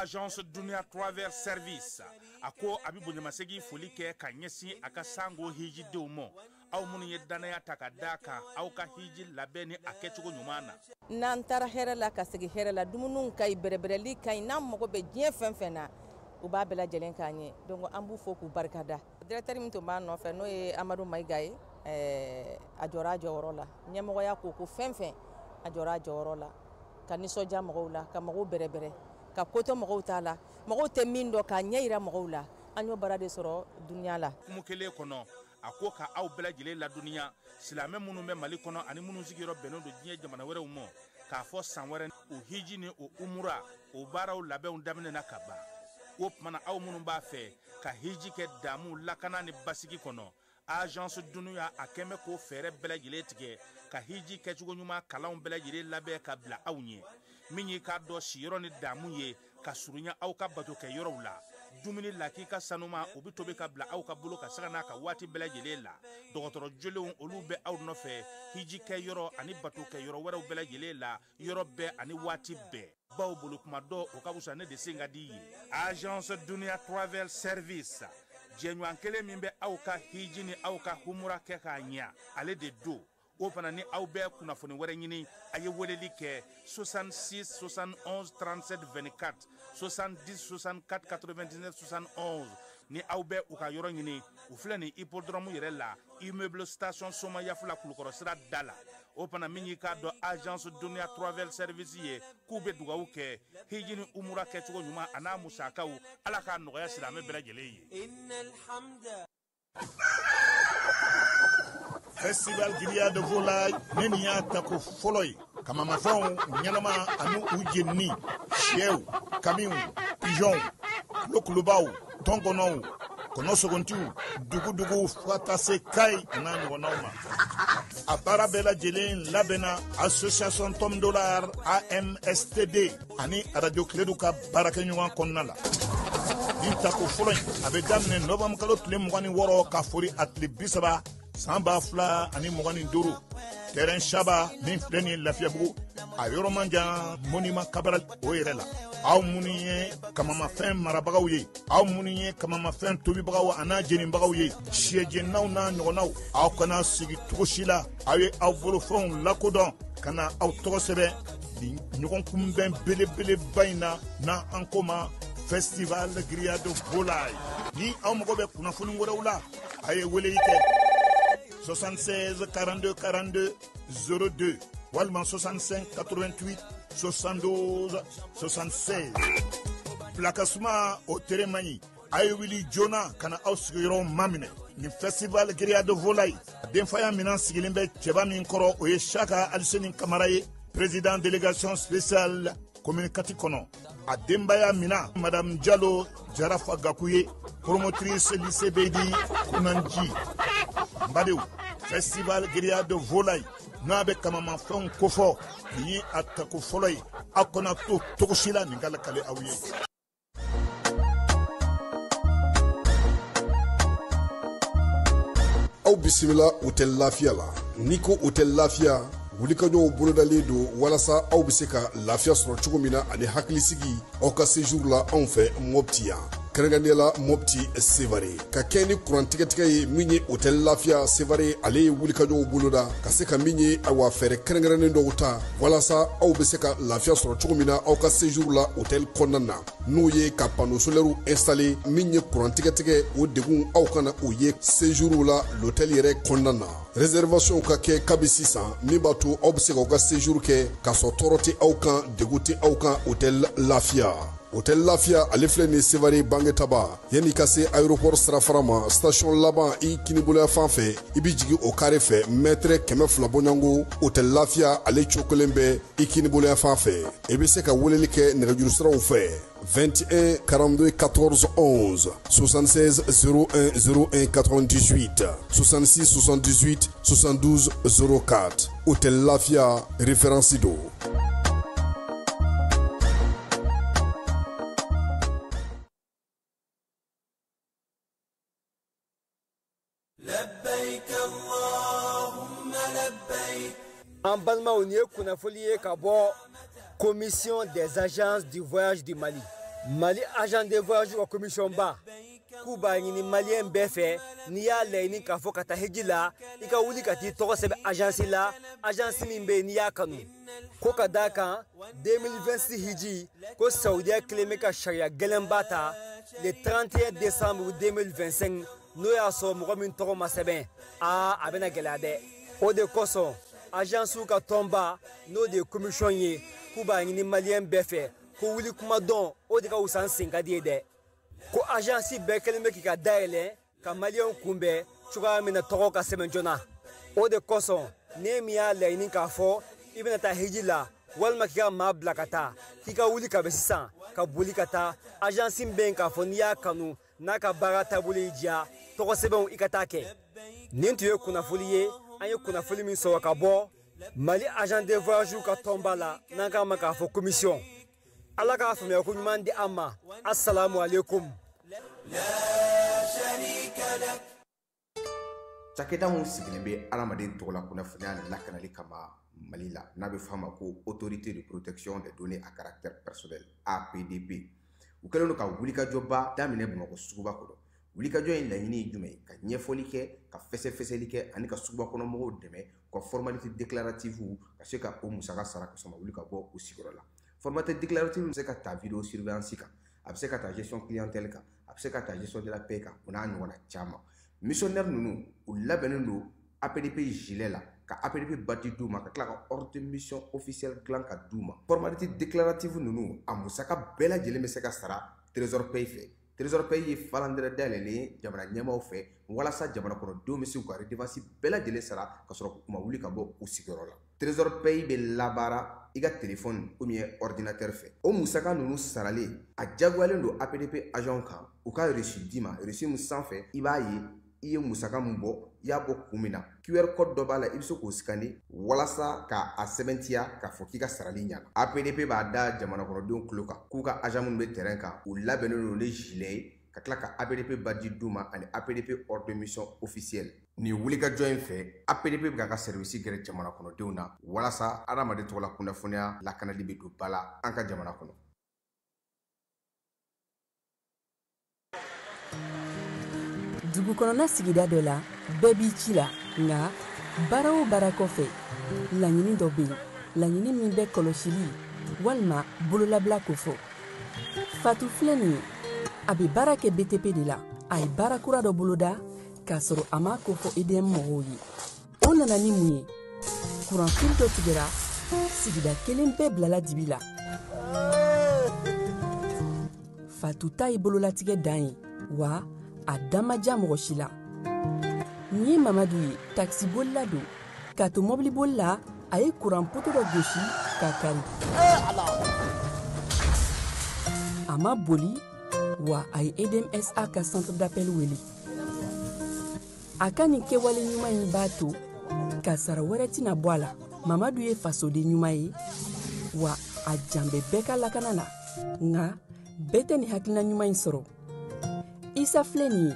Agence Dunia Travel Service a ko a bɛ bonyamasegin foli kɛ ka ɲɛsin a ka sango hijidenw ma, aw minnu ye danaya ta ka d'a kan aw ka hiji labɛn ni a kɛcogo ɲuman na. N'an taara hɛrɛ la ka segin hɛrɛ la, dumuniw ka ɲi, bɛrɛbɛrɛli ka ɲi, n'an mago bɛ diɲɛ fɛn fɛn na, u b'a bɛɛ lajɛlen k'an ye. Donc an b'u fo k'u barikada. Directeur min tun b'a nɔfɛ, n'o ye Amadu Mayiga ye, a jɔra a jɔyɔrɔ la. Ɲɛmɔgɔya ko fɛn fɛn, a jɔra a jɔyɔrɔ la, ka nisɔndiya mɔgɔw la, ka mɔgɔw bɛrɛbɛrɛ, ka ko to mɔgɔw t'a la, mɔgɔw tɛ min dɔn k'a ɲɛ yira mɔgɔw la. An y'o baara de sɔrɔ dunuya la. Hukumu kelen kɔnɔ, a ko ka aw bɛɛ lajɛlen ladɔnniya, silamɛ minnu bɛ Mali kɔnɔ ani minnu sigiyɔrɔ bɛnnen don diɲɛ jamana wɛrɛw ma, k'a fɔ san wɛrɛ o hiji ni o umura o baaraw labɛnw daminɛna ka ban. O tuma na, aw minnu b'a fɛ ka hiji kɛ damu, lakana ni basigi kɔnɔ, Agence Dunuya a kɛn bɛ k'o fɛɛrɛ bɛɛ lajɛlen tigɛ ka hiji kɛcogo ɲuman kalanw bɛɛ lajɛlen labɛn ka bila aw ɲɛ. Min y'i k'a dɔn siyɔrɔ ni damu ye ka surunya aw ka bato kɛ yɔrɔw la, dumuni lakika sanuma, o bɛ tobi ka bila aw ka bolo ka saga n'a ka waati bɛɛ lajɛlen la. Dɔgɔtɔrɔ jolenw, olu bɛ aw nɔfɛ hiji kɛ yɔrɔ ani bato kɛ yɔrɔ wɛrɛw bɛɛ lajɛlen la, yɔrɔ bɛɛ ani waati bɛɛ, baw bolo kuma dɔ o ka fisa ne de sen ka di ye. Agence Dunia Travel Service, jɛɲɔgɔn kelen min bɛ aw ka hiji ni aw ka humura kɛ k'a ɲɛ, ale de don. O fana ni aw bɛ kunnafoni wɛrɛ ɲini, a ye weleli kɛ 66 71 37 24, 70 64 99 71. Ni aw bɛ u ka yɔrɔ ɲini, u filɛ nin hippodrome yɛrɛ la, immeuble Station Somayafula, Kulukɔrɔ sira da la. O fana, min y'i k'a dɔn Agence Dunia Travel Service ye, k'u bɛ dugawu kɛ hiji ni umura kɛcogo ɲuman a n'a musakaw, Ala k'a nɔgɔya silamɛ bɛɛ lajɛlen ye. Festival Grillade de Volaille, ne nin y'a tako fɔlɔ ye. Kamamafɛnw ɲɛnama ani u jenini, sɛw, kamiw, pigeonw, kulokulubaw, tɔnkɔnɔw, kɔnɔ sogontiw, dugudugu, fo ka taa se kayi a n'a ɲɔgɔnnaw ma. A baara bɛɛ lajɛlen labɛnna association Tom Dollar AMSTD ani Radio Kiledu ka baarakɛɲɔgɔn kɔnɔna la. Nin tako fɔlɔ in, a bɛ daminɛ novembre kalo tile 26 ka fori a tile 30 san 2025, terrain Saba min filɛ nin ye Lafiyabugu, a yɔrɔ man jan monument Cabral o yɛrɛ la. Aw minnu ye kamamafɛn marabagaw ye, aw minnu ye kamamafɛn tobibagaw a n'a jenibagaw ye, sɛjeninaw n'a ɲɔgɔnnaw, aw kana sigi cogo si la. Aw ye aw bolofɛnw lakodɔn ka na aw tɔgɔ sɛbɛn nin ɲɔgɔn kunbɛn belebeleba in na, n'an an ko ma Festival Grillade Volaille. Ni aw mago bɛ kunnafoni wɛrɛw la, a ye weleli kɛ 76 42 42 02 walima 65 88 72 76. Bilakasuma o tere man ɲi, a ye wuli joona ka na aw sigiyɔrɔw maminɛ nin Festival Grillade Volaille. Denfaya minan sigilen bɛ cɛba min kɔrɔ, o ye Saka Aliseni Kamara ye, président délégation spéciale commune 4 kɔnɔ. A denbaya mina, madame Jalo Jarafa Gaku ye, promotrice lycée Beydi Kunanji. N badenw, Festival Grillade Volaille n'a bɛ kamamafɛnw kofɔ, nin ye a tako fɔlɔ ye. Aw kana to cogo si la nin ka lakale aw ye. Aw bisimila Hôtel Lafiya la. N'i ko Hôtel Lafiya, wulikajɔw bolodalen don walasa aw bɛ se ka lafiya sɔrɔ cogo min na ani hakilisigi aw ka séjour la anw fɛ Mopti yan, kɛrɛnkɛrɛnnenya la Mopti Sevare. Ka kɛ ni kuran tigɛtigɛ ye, min ye Hôtel Lafiya Sevare, ale ye wulikajɔw boloda ka se ka min ye, ayiwa, fɛɛrɛ kɛrɛnkɛrɛnnen dɔw ta walasa aw bɛ se ka lafiya sɔrɔ cogo min na aw ka séjour la hôtel kɔnɔna na, n'o ye ka panneau solaire installé. Min ye kuran tigɛtigɛ o degun, aw kana o ye séjour la l'hôtel yɛrɛ kɔnɔna na. Réservation ka kɛ kabi sisan, min b'a to aw bɛ se k'aw ka séjour kɛ k'a sɔrɔ tɔɔrɔ tɛ aw kan, degun tɛ aw kan. Hôtel Lafiya, Hôtel Lafiya, ale filɛ nin Sevare Bangetaba, yanni ka se aéroport sirafara ma, station laban i kiniboloya fan fɛ, i bɛ jigin o carré fɛ, mètre 200 bɔɲɔgɔnko, Hôtel Lafiya ale cokolen bɛ i kiniboloya fan fɛ. I bɛ se ka weleli kɛ nɛgɛjuru siraw fɛ: 21 42 14 11, 76 01 01 98, 66 78 72 04. Hôtel Lafia, référence do. لبيك اللهم لبيك. An balimaw, nin ye kunnafoli ye ka bɔ Commission des agences du voyage du Mali. Mali agent de voyage ka commission ba k'u b'a ɲini maliyɛn bɛɛ fɛ, n'i y'a laɲini k'a fɔ ka taa hiji la, i ka wuli ka t'i tɔgɔ sɛbɛn agence la, agence min bɛ yen n'i y'a kanu. Ko ka d'a kan 2026 hiji ko Saudiya kelen bɛ ka sariya gɛlɛnba ta le 31 décembre 2025, n'o y'a sɔrɔ mɔgɔ min tɔgɔ ma sɛbɛn, aa a bɛna gɛlɛya dɛ. O de kosɔn agence ka tɔnba, n'o de ye commission ye, k'u b'a ɲini maliyɛn bɛɛ fɛ ko wuli kuma dɔn, o de ka wusa n sen ka di ye dɛ. Ko agence bɛɛ kɛlen bɛ k'i ka dayɛlɛ ka maliyɛnw kunbɛn cogoya min na tɔgɔ ka sɛbɛn joona. O de kosɔn ne min y'a laɲini k'a fɔ i bɛna taa hiji la walima k'i ka maa bila ka taa, k'i ka wuli ka bɛ sisan ka boli ka taa agence min bɛ yen k'a fɔ n'i y'a kanu n'a ka baara taabolo y'i diya, tɔgɔ sɛbɛnw i ka taa kɛ. Nin tun ye kunnafoli ye, an ye kunnafoli min sɔrɔ ka bɔ Mali agent de voyage ka tɔnba la, n'an k'a ma k'a fɔ commission. Ala k'a faamuya ko ɲuman di an ma. Assalamu alaikum. Cakɛda mun sigilen bɛ adamaden tɔgɔ la kunnafoniya lakanali kama Mali la, n'a bɛ f'a ma ko autorité de protection des données à caractère personnel, APDP, u kɛlen don ka wulikajɔba daminɛ Bamakɔ suguba kɔnɔ. Wulikajɔ in laɲini ye jumɛn ye? Ka ɲɛfɔli kɛ, ka fɛsɛfɛsɛli kɛ ani ka suguba kɔnɔ mɔgɔw dɛmɛ u ka formalité déclarative ka se ka o musaka sara ka sɔrɔ ma wuli ka bɔ u sigiyɔrɔ la. Formalité déclarative bɛ se ka ta vidéo surveillance kan, a bɛ se ka ta gestion clientèle kan, a bɛ se ka ta gestion de la paie kan, o n'a ɲɔgɔnna caman. Missionnaire ninnu, u labɛnnen don APDP gilet la, ka APDP badge d'u ma, ka tila ka ordre de mission officielle dilan ka d'u ma. Formalité déclarative ninnu, a musaka bɛɛ lajɛlen bɛ se ka sara Trésor Pay fɛ. Trésor Pay ye falandɛrɛ dayɛlɛlen ye jamana ɲɛmaaw fɛ walasa jamana kɔnɔdenw bɛ se k'u ka redevance bɛɛ lajɛlen sara ka sɔrɔ u ma wuli ka bɔ u sigiyɔrɔ la. Trésor Pay bɛ labaara i ka téléphone ou bien ordinateur fɛ. O musaka ninnu saralen, a diyagoyalen don APDP agent kan u ka reçu d'i ma, reçu min sanfɛ i b'a ye i ye musaka min bɔ, i y'a bɔ kun min na. QR code dɔ b'a la, i bɛ se k'o scanner walasa k'a sɛbɛntiya k'a fɔ k'i ka sarali ɲana. APDP b'a da jamana kɔnɔdenw tulo kan k'u ka agent minnu bɛ terrain kan, u labɛnnen don ni gilet ye, ka tila ka APDP badge d'u ma ani APDP ordre de mission officielle. Nin wulikajɔ in fɛ, APDP bɛ k'a ka service gɛrɛ jamana kɔnɔdenw na walasa adamaden tɔgɔ la kunnafoniya lakanali bɛ don ba la an ka jamana kɔnɔ. Dugu kɔnɔna sigida dɔ la, bɛɛ b'i ci la, nka baara o baara kɔfɛ, laɲini dɔ bɛ yen, laɲini min bɛ kɔlɔsili walima bololabila kofɔ. Fatu filɛ nin ye, a bɛ baara kɛ BTP de la. A ye baara kura dɔ boloda k'a sɔrɔ a m'a kofɔ EDM mɔgɔw ye. O nana ni mun ye? Kuranfili dɔ tigɛra, sigida kelen bɛɛ bilala dibi la. Fatu ta ye bololatigɛ dan ye, wa a da ma diya mɔgɔ si la. Nin ye Mamadu ye, takisibolila don. K'a to mɔbiliboli la, a ye kuran poto dɔ gosi k'a kari. A ma boli, wa a ye EDMSA ka centre d'appel wele. A ka nin kɛwale ɲuman in b'a to kasara wɛrɛ tɛna bɔ a la. Mamadu ye fasoden ɲuman ye, wa a jan bɛ bɛɛ ka lakana la. Nka bɛɛ tɛ nin hakilina ɲuman in sɔrɔ. Isa filɛ nin ye,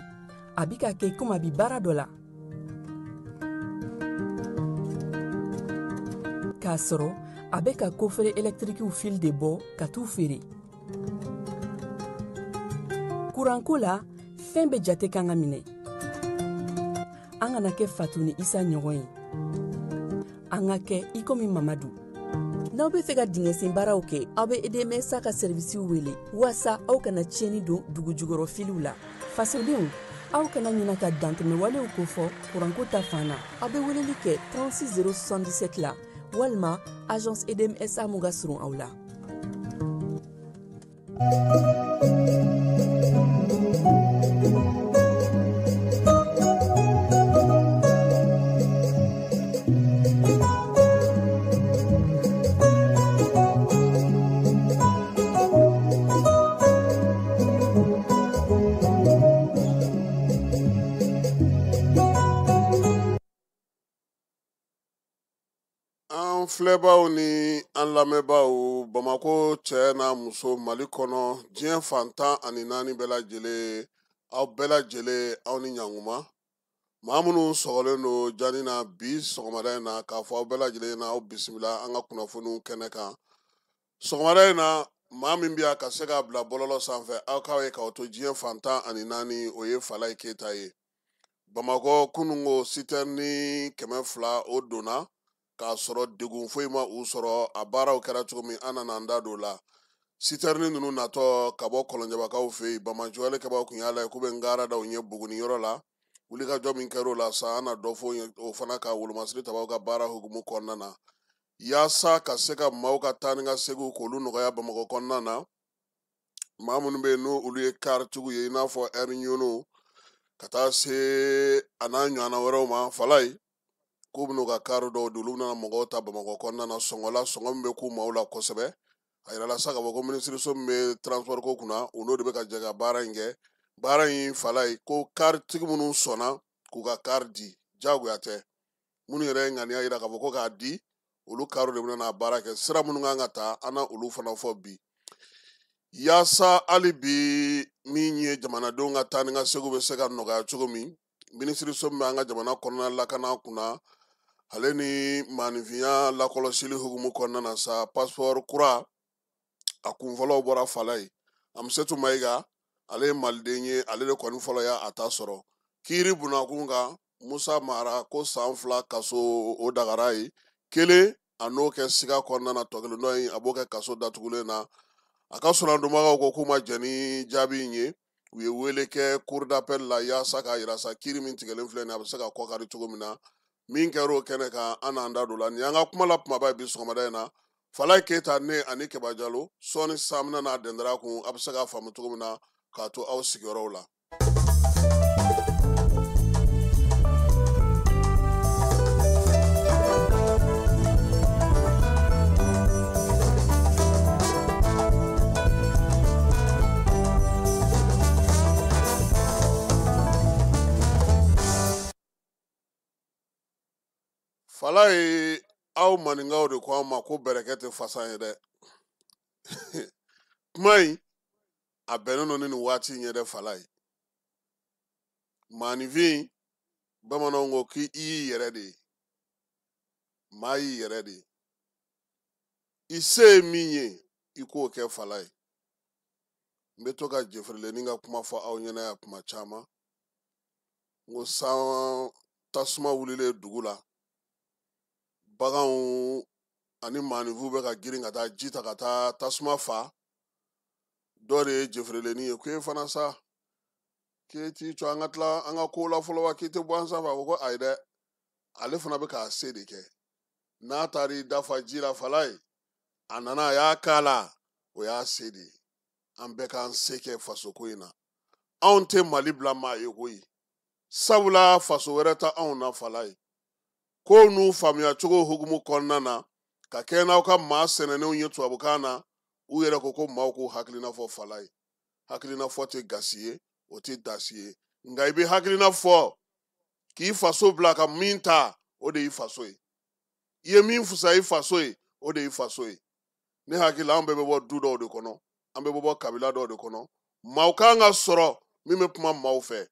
a bɛ ka kɛ komi a bɛ baara dɔ la, k'a sɔrɔ a bɛ ka kofere ɛlɛtirikiw fil de bɔ ka t'u feere. Kuranko la, fɛn bɛɛ jate kan ka minɛ. An kana kɛ Fatu ni Isa ɲɔgɔn ye, an ka kɛ i komi Mamadu. N'aw bɛ fɛ ka dingɛsen baaraw kɛ, aw bɛ EDMSA ka sɛrivisiw wele walasa aw kana tiɲɛni don dugu jukɔrɔ filiw la. Fasodenw, aw kana ɲina ka dantɛmɛwalew kofɔ kuranko ta fan na. Aw bɛ weleli kɛ 36 077 la walima agence EDMSA mun ka surun aw la. An filɛbaw ni an lamɛnbaw, Bamakɔ cɛ n'a muso, Mali kɔnɔ, diɲɛ fan 14 bɛɛ lajɛlen, aw bɛɛ lajɛlen, aw ni ɲankuma. Maa minnu sɔgɔlen don jani na bi sɔgɔmada in na, k'a fɔ aw bɛɛ lajɛlen na, aw bisimila an ka kunnafoniw kɛnɛ kan sɔgɔmada in na. Maa min bɛ yan ka se k'a bila bɔlɔlɔ sanfɛ, aw k'aw ye k'aw to diɲɛ fan 14, o ye Falaye Keyita ye. Bamakɔ kununko sitɛrini 200 o donna k'a sɔrɔ degun foyi ma u sɔrɔ. A baaraw kɛra cogo min, an nana an da don o la. Sitɛrini ninnu natɔ ka bɔ Kɔlɔnjɛbakaw fɛ yen, banbaanciwale kɛbaaw tun y'a lajɛ k'u bɛ ngara da u ɲɛ Buguni yɔrɔ la. Wulikajɔ min kɛra o la sa, an na dɔ fɔ o fana ka wolomasiri tabaw ka baara hukumu kɔnɔna na, yaasa ka se ka maaw ka taa ni ka seginw k'olu nɔgɔya Bamakɔ kɔnɔna na. Maa minnu bɛ yen n'o olu ye karitigiw ye, i n'a fɔ ɛri ɲɔnɔ ka taa se a n'a ɲɔgɔnna wɛrɛw ma, Falaye k'u bɛn'u ka kari dɔw di, olu bɛna mɔgɔw ta Bamakɔ kɔnɔna na sɔngɔ la, sɔngɔ min bɛ k'u maaw la kosɛbɛ. A yirala sa k'a fɔ ko minisiriso min bɛ transport ko kunna, u n'o de bɛ ka jɛ ka baara in kɛ. Baara in, Falaye ko karitigi minnu sɔnna k'u ka kari di, diyagoya tɛ. Minnu yɛrɛ ye ŋaniya yira k'a fɔ ko k'a di, olu kariw de bɛna n'a baara kɛ. Sira minnu kan ka ta, an na olu fana fɔ bi, yaasa hali bi min ye jamanadenw ka taa ni ka seginw bɛ se ka nɔgɔya cogo min. Minisiriso min bɛ an ka jamana kɔnɔna lakana kunna, ale ni maaninfinya lakɔlɔsili hukumu kɔnɔna na sa, passeport kura a kunfɔlɔw bɔra Falaye. Amusetu Mayiga, ale ye maliden ye, ale de kɔni fɔlɔ y'a ta sɔrɔ. Kiiri bunakun kan, Musa Mara ko san 2 kaso o dagara ye, kelen a n'o kɛ siga kɔnɔna na, tɔ kelen dɔ in a b'o kɛ kaso datugulen na. A ka sɔrɔdonbagaw ko k'u ma jɛn ni jaabi in ye. U ye wele kɛ cour d'appel la yaasa k'a yira sa kiiri min tigɛlen filɛ nin ye, a bɛ se ka kɔkari cogo min na. Min kɛra o kɛnɛ kan, an n'an da don la. Nin y'an ka kuma la kumaba ye bi sɔgɔmada in na. Falaye Keyita, ne ani Keba Jalo, sɔɔni sisan an bɛna n'a dɛndɛrɛ kun, a bɛ se k'a faamu cogo min na k'a to aw sigiyɔrɔw la. Falaye, aw maninkaw de ko an ma ko bɛrɛkɛ tɛ fasan ye dɛ. Kuma in a bɛnnen don ni nin waati in ye dɛ. Falaye, maaninfin, bamananw ko k'i y'i yɛrɛ de ye, maa y'i yɛrɛ de ye, i se ye min ye i k'o kɛ. Falaye, n bɛ to ka jɛfirilenni ka kuma fɔ aw ɲɛna yan kuma caman. N ko san tasuma wulilen dugu la, baganw ani maaninfinw bɛ ka girin ka taa ji ta ka taa tasuma fa. Dɔ de ye jɛfirilenni ye ko e fana sa, k'e t'i jɔ an ka tila an ka ko la fɔlɔ wa, k'i tɛ bɔ an sanfɛ. A ko ko ayi dɛ, ale fana bɛ k'a se de kɛ. N'a taara i dafa ji la, Falaye, a nana a y'a k'a la, o y'a se de ye. An bɛɛ k'an se kɛ fasoko in na. Anw tɛ Mali bila maa ye koyi, sabula faso wɛrɛ tɛ anw na. Falaye, kow n'u faamuya cogo hukumu kɔnɔna na, ka kɛ n'aw ka maa sɛnɛnenw ye tubabukan na, u yɛrɛ ko ko maaw k'u hakilina fɔ. Falaye, hakilina fɔ tɛ gasi ye, o tɛ dasi ye, nka i bɛ hakilina fɔ k'i faso bila ka min ta, o de y'i faso ye. I ye min fisaya i faso ye, o de y'i faso ye. Ne hakili la, an bɛɛ bɛ bɔ du dɔw de kɔnɔ, an bɛɛ bɛ bɔ kabila dɔw de kɔnɔ. Maaw kan ka sɔrɔ min bɛ kuma maaw fɛ.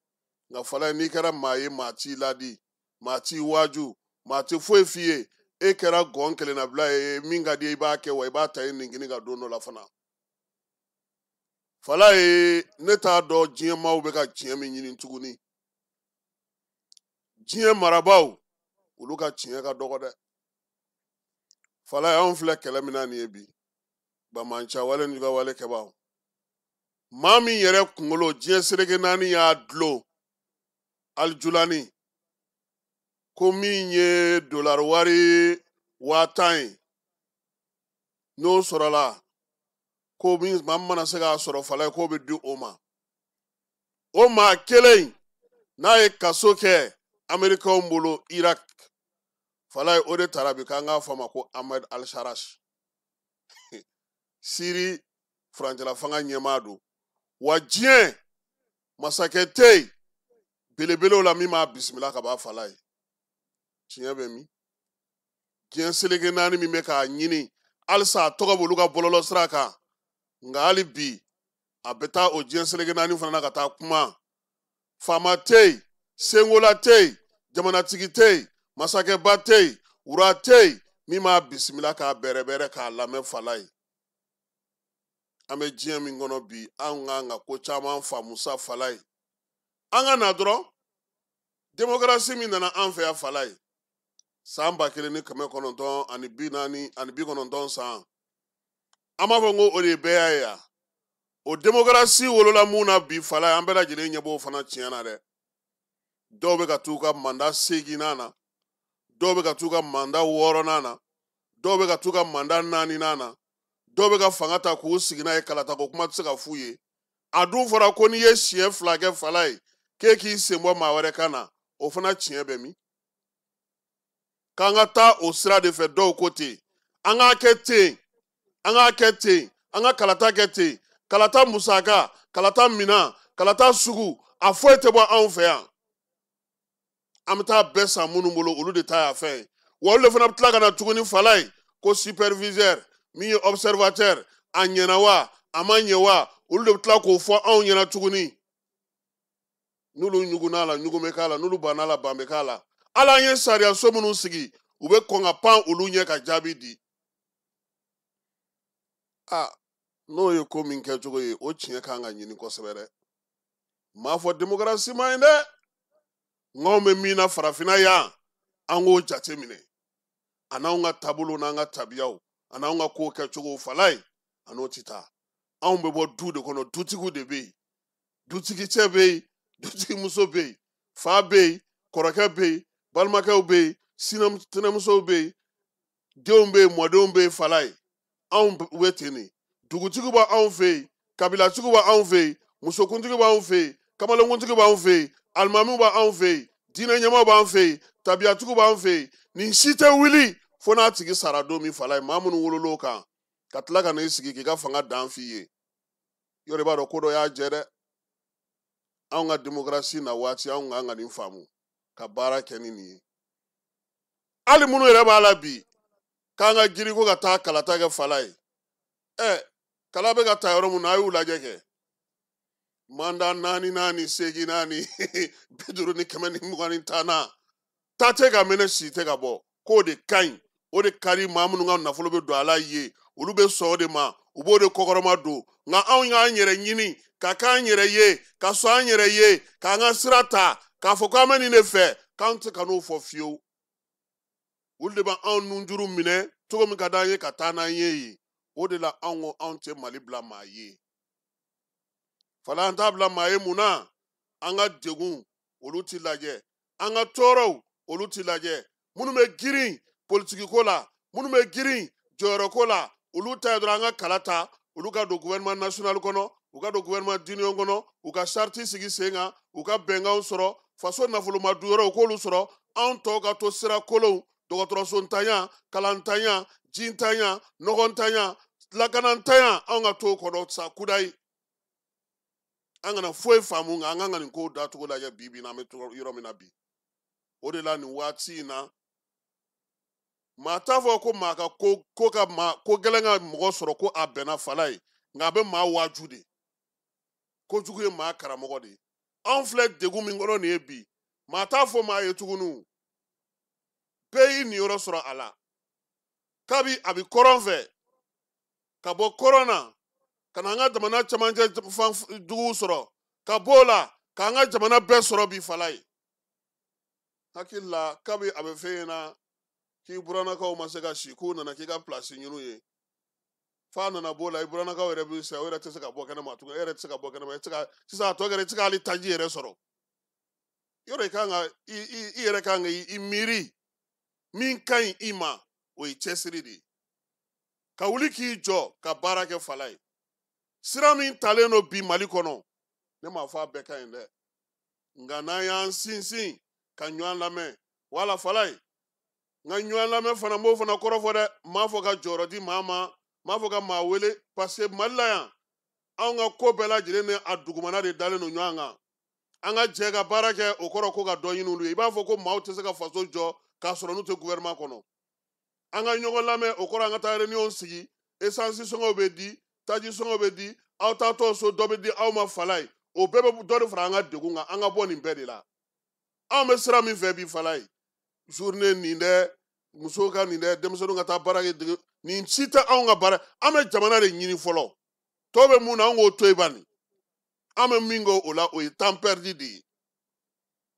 Nka Falaye, n'i kɛra maa ye, maa t'i ladi, maa t'i waaju, maa tɛ foyi f'i ye, e kɛra gɔn kelennabila ye, min ka di i b'a kɛ, wa i b'a ta i ninkini ka don dɔ la fana. Falaye, ne t'a dɔn diɲɛ maaw bɛ ka tiɲɛ min ɲini tuguni. Diɲɛ marabaaw, olu ka tiɲɛ ka dɔgɔ dɛ. Falaye, anw filɛ kɛlɛ min na nin ye bi, banbaanciya ni jugawale kɛbaaw, maa min yɛrɛ kunkolo diɲɛ seleke 4 y'a dulon Alijulani ko min ye dolari wari 10,000 ye, n'o sɔrɔla ko min maa min mana se k'a sɔrɔ, Falaye, k'o bɛ di o ma. O maa kelen in n'a ye kaso kɛ Amerikɛnw bolo Irak, Falaye, o de taara bi k'an k'a fɔ a ma ko Ahmed Al-Sharaj, Siri furancɛla fanga ɲɛmaa don. Wa diɲɛ masakɛ tɛ yen belebelew la min b'a bisimila ka b'a Falaye. Tiɲɛ bɛ min? Diɲɛ seleke 4 min bɛ k'a ɲini halisa, a tɔgɔ b'olu ka bɔlɔlɔ sira kan, nka hali bi a bɛ taa o diɲɛ seleke 4 fana na ka taa kuma. Faama tɛ yen, senkola tɛ yen, jamanatigi tɛ yen, masakɛba tɛ yen, wura tɛ yen min b'a bisimila k'a bɛrɛbɛrɛ k'a lamɛn. Falaye. An bɛ diɲɛ min kɔnɔ bi, anw kan ka ko caman faamu sa Falaye. An ka na dɔrɔn, démocratie min nana an fɛ yan Falaye, san 1949 san, an b'a fɔ ko o de ye bɛɛ ye yan. O démocratie wolola mun na bi Falaye, an bɛɛ lajɛlen ɲɛ b'o fana tiɲɛ na dɛ. Dɔw bɛ ka t'u ka mandat 8nan na, dɔw bɛ ka t'u ka mandat 6nan na, dɔw bɛ ka t'u ka mandat 4nan na, dɔw bɛ ka fanga ta k'u sigi n'a ye kalata ko kuma tɛ se ka f'u ye. A dun fɔra ko n'i ye siɲɛ 2 kɛ Falaye, k'e k'i sen bɔ maa wɛrɛ kan na, o fana tiɲɛ bɛ min? K'an ka taa o sira de fɛ, dɔw ko ten, an k'a kɛ ten, an k'a kɛ ten, an ka kalata kɛ ten, kalata musaka, kalata minan, kalata sugu, a foyi tɛ bɔ anw fɛ yan. An bɛ taa bɛɛ san minnu bolo, olu de ta y'a fɛn ye. Wa olu de fana bɛ tila ka na tuguni Falaye, ko superviseur min ye observateur, a ɲɛna wa a ma ɲɛ wa, olu de bɛ tila k'o fɔ anw ɲɛna tuguni. N'olu ɲugunna la, ɲugun bɛ k'a la, n'olu banna la, ban bɛ k'a la. Hali an ye sariya so minnu sigi, u bɛ kɔn ka pan olu ɲɛ ka jaabi di. A n'o ye ko min kɛcogo ye, o tiɲɛ kan ka ɲini kosɛbɛ dɛ. N m'a fɔ démocratie ma ɲi dɛ, nka anw bɛ min na farafinna yan, an k'o jate minɛ. A n'anw ka taabolo n'an ka tabiyaw, a n'anw ka kow kɛcogo Falaye, a n'o tɛ taa. Anw bɛ bɔ du de kɔnɔ, dutigiw de bɛ yen, dutigicɛ bɛ yen, dutigimuso bɛ yen, fa bɛ yen, kɔrɔkɛ bɛ yen, balimakɛw bɛ yen, tɛnɛmusow bɛ yen, denw bɛ yen, mɔdenw bɛ yen Falaye. Anw bɛ ten de. Dugutigiw b'anw fɛ yen, kabilatigiw b'anw fɛ yen, musokuntigi b'anw fɛ yen, kamalenkuntigi b'anw fɛ yen, alimamiw b'anw fɛ yen, diinɛ ɲɛmaaw b'an fɛ yen, tabiyatigiw b'an fɛ yen. Nin si tɛ wuli fo n'a tigi sara don min Falaye. Maa minnu wolol'o kan ka tila ka n'i sigi k'i ka fanga dan f'i ye, yɔrɔ i b'a dɔn ko dɔ y'a jɛ dɛ. Anw ka démocratie na waati, anw kan ka nin faamu ka baara kɛ ni nin ye. Hali minnu yɛrɛ b'a la bi k'an ka girin ko ka taa kalata kɛ Falaye, ɛ kala bɛ ka ta yɔrɔ min na, a y'u lajɛ kɛ. Mandat 4 4 8 4 50 ni 125 ta tɛ ka mɛnɛ, si tɛ ka bɔ. K'o de ka ɲi, o de ka di maa minnu ka nafolo bɛ don a la ye, olu bɛ sɔn o de ma, u b'o de kɔkɔrɔma don. Nka anw y'an yɛrɛ ɲini ka k'an yɛrɛ ye, ka sɔn an yɛrɛ ye, k'an ka sira ta, k'a fɔ k'an bɛ nin de fɛ, k'an tɛ ka n'o fɔ fiyewu. Olu de b'anw nunjuru minɛ cogo min ka d'an ye ka taa n'an ye yen. O de la anw ko anw tɛ Mali bila maa ye. Falaye, an t'a bila maa ye mun na? An ka degun olu ti lajɛ, an ka tɔɔrɔw olu ti lajɛ. Minnu bɛ girin politikiko la, minnu bɛ girin jɔyɔrɔko la, olu ta ye dɔrɔn an ka kala ta, olu ka don gouvernement national kɔnɔ, u ka don gouvernement d'union kɔnɔ, u ka charte sigi sen kan, u ka bɛnkanw sɔrɔ, faso nafoloma duyɔrɔw k'olu sɔrɔ, anw tɔw ka to sira kolonw, dɔgɔtɔrɔso ntanya, kalantanya, jintanya, nɔgɔntanya, lakanantanya, anw ka t'o kɔnɔ sa kudayi. An kana foyi faamu, nka an kan ka nin kow dacogo lajɛ bi bi in na, an bɛ yɔrɔ min na bi. O de la nin waati in na, maa t'a fɔ ko maa ka ko, ko ka maa, ko gɛlɛn ka mɔgɔ sɔrɔ ko a bɛnna Falaye, nka a bɛ maa waaju de. Kojugu ye maa karamɔgɔ de ye. Anw filɛ degun min kɔnɔ nin ye bi, maa t'a fɔ maa ye tuguni. Bɛɛ y'i niyɔrɔ sɔrɔ a la. Kabi a bɛ kɔrɔn fɛ, ka bɔ kɔrɔn na, ka na an ka jamana cɛmancɛ fan duguw sɔrɔ, ka bɔ o la, k'an ka jamana bɛɛ sɔrɔ bi Falaye. Hakili la, kabi a bɛ fɛn ɲɛna k'i burannakaw ma se ka si, k'u nana k'i ka pilasi ɲini u ye. F'a nana b'o la, i burannakaw yɛrɛ bɛ sa, o yɛrɛ tɛ se ka bɔ kɛnɛma tuguni, e yɛrɛ tɛ se ka bɔ kɛnɛma, e tɛ se ka, sisan a tɔ kɛra i tɛ se ka hali taji yɛrɛ sɔrɔ. Yɔrɔ i kan ka, i, i, i yɛrɛ kan ka i miiri min ka ɲi i ma, o ye cɛsiri de ye. Ka wuli k'i jɔ ka baara kɛ Falaye. Sira min talen don bi Mali kɔnɔ, ne m'a fɔ a bɛɛ ka ɲi dɛ, nka n'an y'an sinsin ka ɲɔgɔn lamɛn, wala Falaye, n ka ɲɔgɔn lamɛn fana, n b'o fana kɔrɔ fɔ dɛ, n m'a fɔ ka jɔyɔrɔ di maa ma, n m'a fɔ ka maa wele, parce que Mali la yan, anw ka ko bɛɛ lajɛlen ni a dugumana de dalen don ɲɔgɔn kan. An ka jɛ ka baara kɛ, o kɔrɔ ko ka dɔ ɲini olu ye. I b'a fɔ ko maaw tɛ se ka faso jɔ k'a sɔrɔ n'u tɛ gouvernement kɔnɔ. An ka ɲɔgɔn lamɛn, o kɔrɔ an ka taa réunion sigi, essence sɔngɔw bɛ di, taji sɔngɔw bɛ di, aw taatɔ so dɔ bɛ di aw ma Falaye. O bɛɛ bɛ dɔ de fara an ka degun kan, an ka bɔ nin bɛɛ de la. Anw bɛ sira min fɛ bi Falaye, journée nin dɛ, musow ka nin dɛ, denmisɛnninw ka taa baara kɛ, dege, nin si tɛ anw ka baara. An bɛ jamana de ɲini fɔlɔ. Tɔw bɛ mun na, an k'o to yen bani. An bɛ min kɛ o la, o ye temps perdu de ye.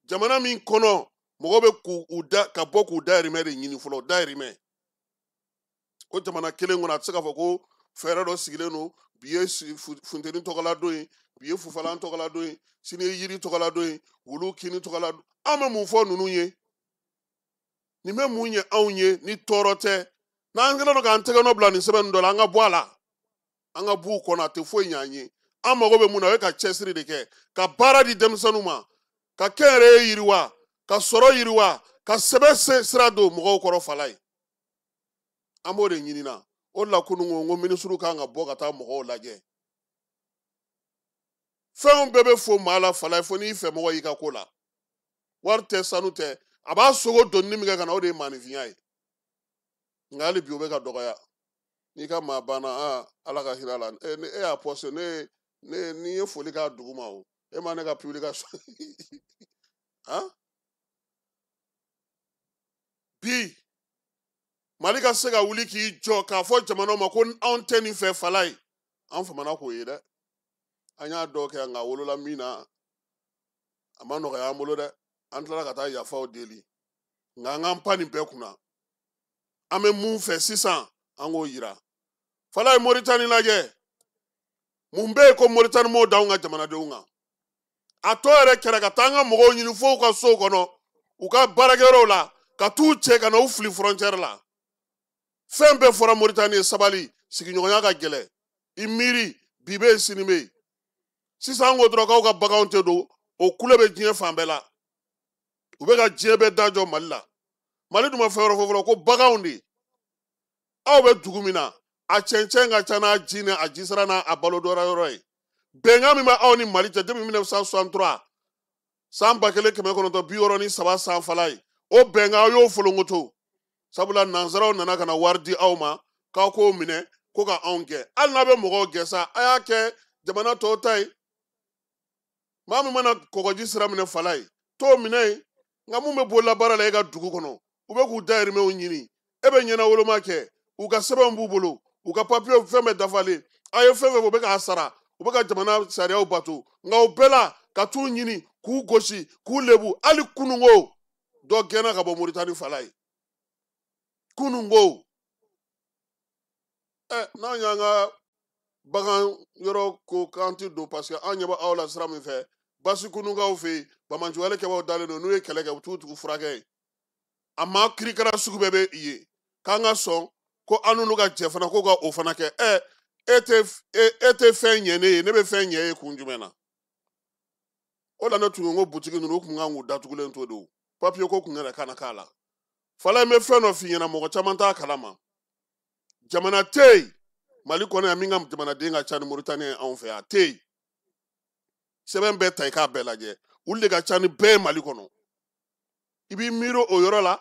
Jamana min kɔnɔ mɔgɔ bɛ k'u da ka bɔ k'u dahirimɛ de ɲini fɔlɔ, dahirimɛ. O jamana kelen kɔnɔ, a tɛ se k'a fɔ ko fɛɛrɛ dɔ sigilen don, bi ye funteni tɔgɔla don ye, bi ye fufalan tɔgɔla don ye, sini ye yiri tɔgɔla don ye, wulu kini tɔgɔla don. An bɛ mun fɔ ninnu ye? Nin bɛ mun ɲɛ anw ye ni tɔɔrɔ tɛ? N'an kɛlen don k'an tɛgɛ nɔ bila nin sɛbɛn dɔ la, an ka bɔ a la, an ka b'u kɔnɔ, a tɛ foyi ɲɛ an ye. An mago bɛ mun na, o ye ka cɛsiri de kɛ, ka baara di denmisɛnninw ma, ka kɛnyɛrɛye yiriwa, ka sɔrɔ yiriwa, ka sɛbɛ sira don mɔgɔw kɔrɔ fala ye. An b'o de ɲinina. O de la kunun ko n ko minisiriw kan ka bɔ ka taa mɔgɔw lajɛ. Fɛnw bɛɛ bɛ fo maa la fala ye, fo n'i fɛ mɔgɔ y'i ka ko la. Wari tɛ, sanu tɛ, a b'a sogo donni min kɛ ka na, o de ye maaninfinya ye. Nka hali bi o bɛ ka dɔgɔya. N'i ka maa banna, aa Ala ka hinɛ a la. E y'a poste, ne n'i ye foli k'a dugu ma o, e ma ne ka publication. Han? Bi Mali ka se ka wuli k'i jɔ k'a fɔ jamanaw ma ko anw tɛ nin fɛ fala ye, an famana k'o ye dɛ. An y'a dɔw kɛ, nka a wolola min na, a ma nɔgɔya an bolo dɛ. An tilala ka taa yafaw deli. Nka an k'an pan nin bɛɛ kunna. An bɛ mun fɛ sisan, an k'o yira. Fala ye Moritani lajɛ. Mun bɛ yen ko Moritani m'o da anw ka jamanadenw kan? A tɔ yɛrɛ kɛra ka taa an ka mɔgɔw ɲini fo u ka sow kɔnɔ, u ka baarakɛyɔrɔw la, ka t'u cɛ ka na u fili frontière la. Fɛn bɛɛ fɔra Moritani ye, sabali, sigiɲɔgɔnya ka gɛlɛn. I miiri, bi bɛ yen, sini bɛ yen. Sisan an ko dɔrɔn k'aw ka baganw tɛ don, o kule bɛ diɲɛ fan bɛɛ la. U bɛ ka diɲɛ bɛɛ da jɔ Mali la. Mali dun ma fɛn wɛrɛ fɔ fɔlɔ ko baganw de. Aw bɛ dugu min na, a cɛncɛn ka ca n'a ji ni a jisara n'a balo dɔra yɔrɔ ye. Bɛnkan min bɛ aw ni Mali cɛ depuis 1963, san 1963 san fala ye, o bɛnkan aw y'o folonkoto. Sabula nanzaraw nana ka na wari di aw ma k'aw k'o minɛ ko ka anw gɛn. Hali n'a bɛ mɔgɔw gɛn sa, a y'a kɛ jamana tɔw ta ye. Maa min mana kɔgɔji sira minɛ fala ye, t'o minɛ yen. Nka mun bɛ bolola baara la e ka dugu kɔnɔ, u bɛ k'u dahirimɛw ɲini, e bɛ ɲɛnawoloma kɛ, u ka sɛbɛnw b'u bolo, u ka papiyew fɛn bɛɛ dafalen, a ye fɛn fɛn fɔ u bɛ k'a sara, u bɛ ka jamana sariyaw bato. Nka o bɛɛ la ka t'u ɲini k'u gosi k'u lebu. Hali kununko dɔ gɛnna ka bɔ Moritani fala ye. Kununko n'an y'an ka bagan yɔrɔ ko k'an ti don, parce que an ɲɛ bɛ aw la sira min fɛ, basi kununkaw fɛ yen, bamanciwale kɛbaaw dalen don, n'u ye kɛlɛ kɛ u t'u tugu furakɛ ye. A maa kirikara sugu bɛɛ bɛ yen, k'an ka sɔn ko an n'olu ka jɛ fana ko ka o fana kɛ. E tɛ fɛn ɲɛ ne ye, ne bɛ fɛn ɲɛ e ye kun jumɛn na? O la ne tun ko butigi ninnu u kun kan k'u datugulen to de o, papiye ko kun yɛrɛ kana k'a la. Fala in bɛ fɛn dɔ f'i ɲɛna, mɔgɔ caman t'a kalama. Jamana tɛ yen Mali kɔnɔ yan min ka jamanaden ka ca ni Moritani ye anw fɛ yan, a tɛ yen. Sɛbɛn bɛɛ ta i k'a bɛɛ lajɛ, olu de ka ca ni bɛɛ ye Mali kɔnɔ. I b'i miiri o yɔrɔ la,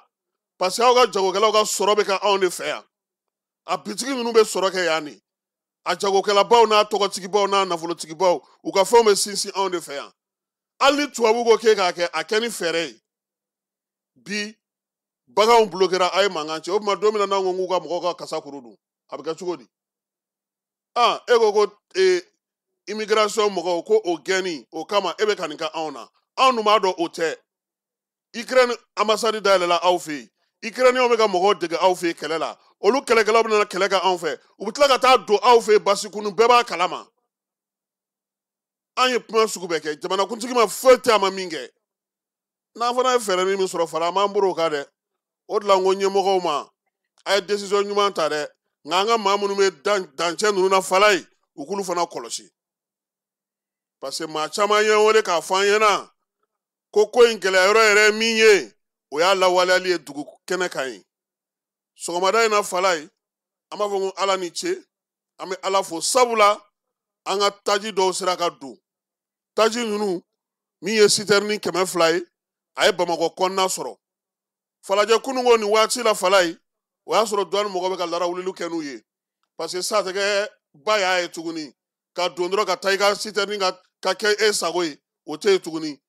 parce que aw ka jagokɛlaw ka sɔrɔ bɛ kɛ anw de fɛ yan. A bitigi ninnu bɛ sɔrɔ kɛ yan de. A jagokɛlabaw n'a tɔgɔtigibaw n'a nafolotigibaw, u ka fɛnw bɛ sinsin anw de fɛ yan. Hali ni tubabu ko k'e k'a kɛ, a kɛ ni fɛɛrɛ ye. Bi baganw bulokera, a ye mankan cɛ. O tuma don min na n'anw ko k'u ka mɔgɔw ka kasa kuru dun, a bɛ kɛ cogo di? E ko ko immigration mɔgɔw ko o gɛnni o kama e bɛ ka nin kɛ anw na. Anw dun b'a dɔn o tɛ. Ukraine ambassade dayɛlɛla aw fɛ yen. Ukrainiens bɛ ka mɔgɔw dege aw fɛ yen kɛlɛ la. Olu kɛlɛkɛlaw bɛna kɛlɛ kɛ anw fɛ. U bɛ tila ka taa don aw fɛ yen basikunu, bɛɛ b'a kalama. An ye kuma sugu bɛɛ kɛ, jamanakuntigi ma foyi tɛ a ma min kɛ. N'an fana ye fɛɛrɛ min sɔrɔ fana, an b'an bolo o kan dɛ. O de la n ko ɲɛmɔgɔw ma, a ye décision ɲuman ta dɛ. Nka an ka maa minnu bɛ dancɛ ninnu na fala ye, u k'olu fana kɔlɔsi. Parce que maa caman ye n wele k'a fɔ an ɲɛna ko in gɛlɛya yɔrɔ yɛrɛ ye min ye, o y'a lawaleyali ye dugu kɛnɛ kan ye. Sɔgɔmada in na fala ye, an b'a fɔ ko Ala ni ce, an bɛ Ala fo, sabula an ka taji dɔw sera ka don. Taji ninnu min ye sitɛrini 200 ye, a ye Bamakɔ kɔnɔna sɔrɔ. Falajɛ kununko nin waati la fala ye, o y'a sɔrɔ douane mɔgɔ bɛ ka larawuliliw kɛ n'u ye. Parce que sa tɛ kɛ ba y'a ye tuguni, ka don dɔrɔn ka taa i ka sitɛrini ka kɛ e sago ye, o tɛ yen tuguni.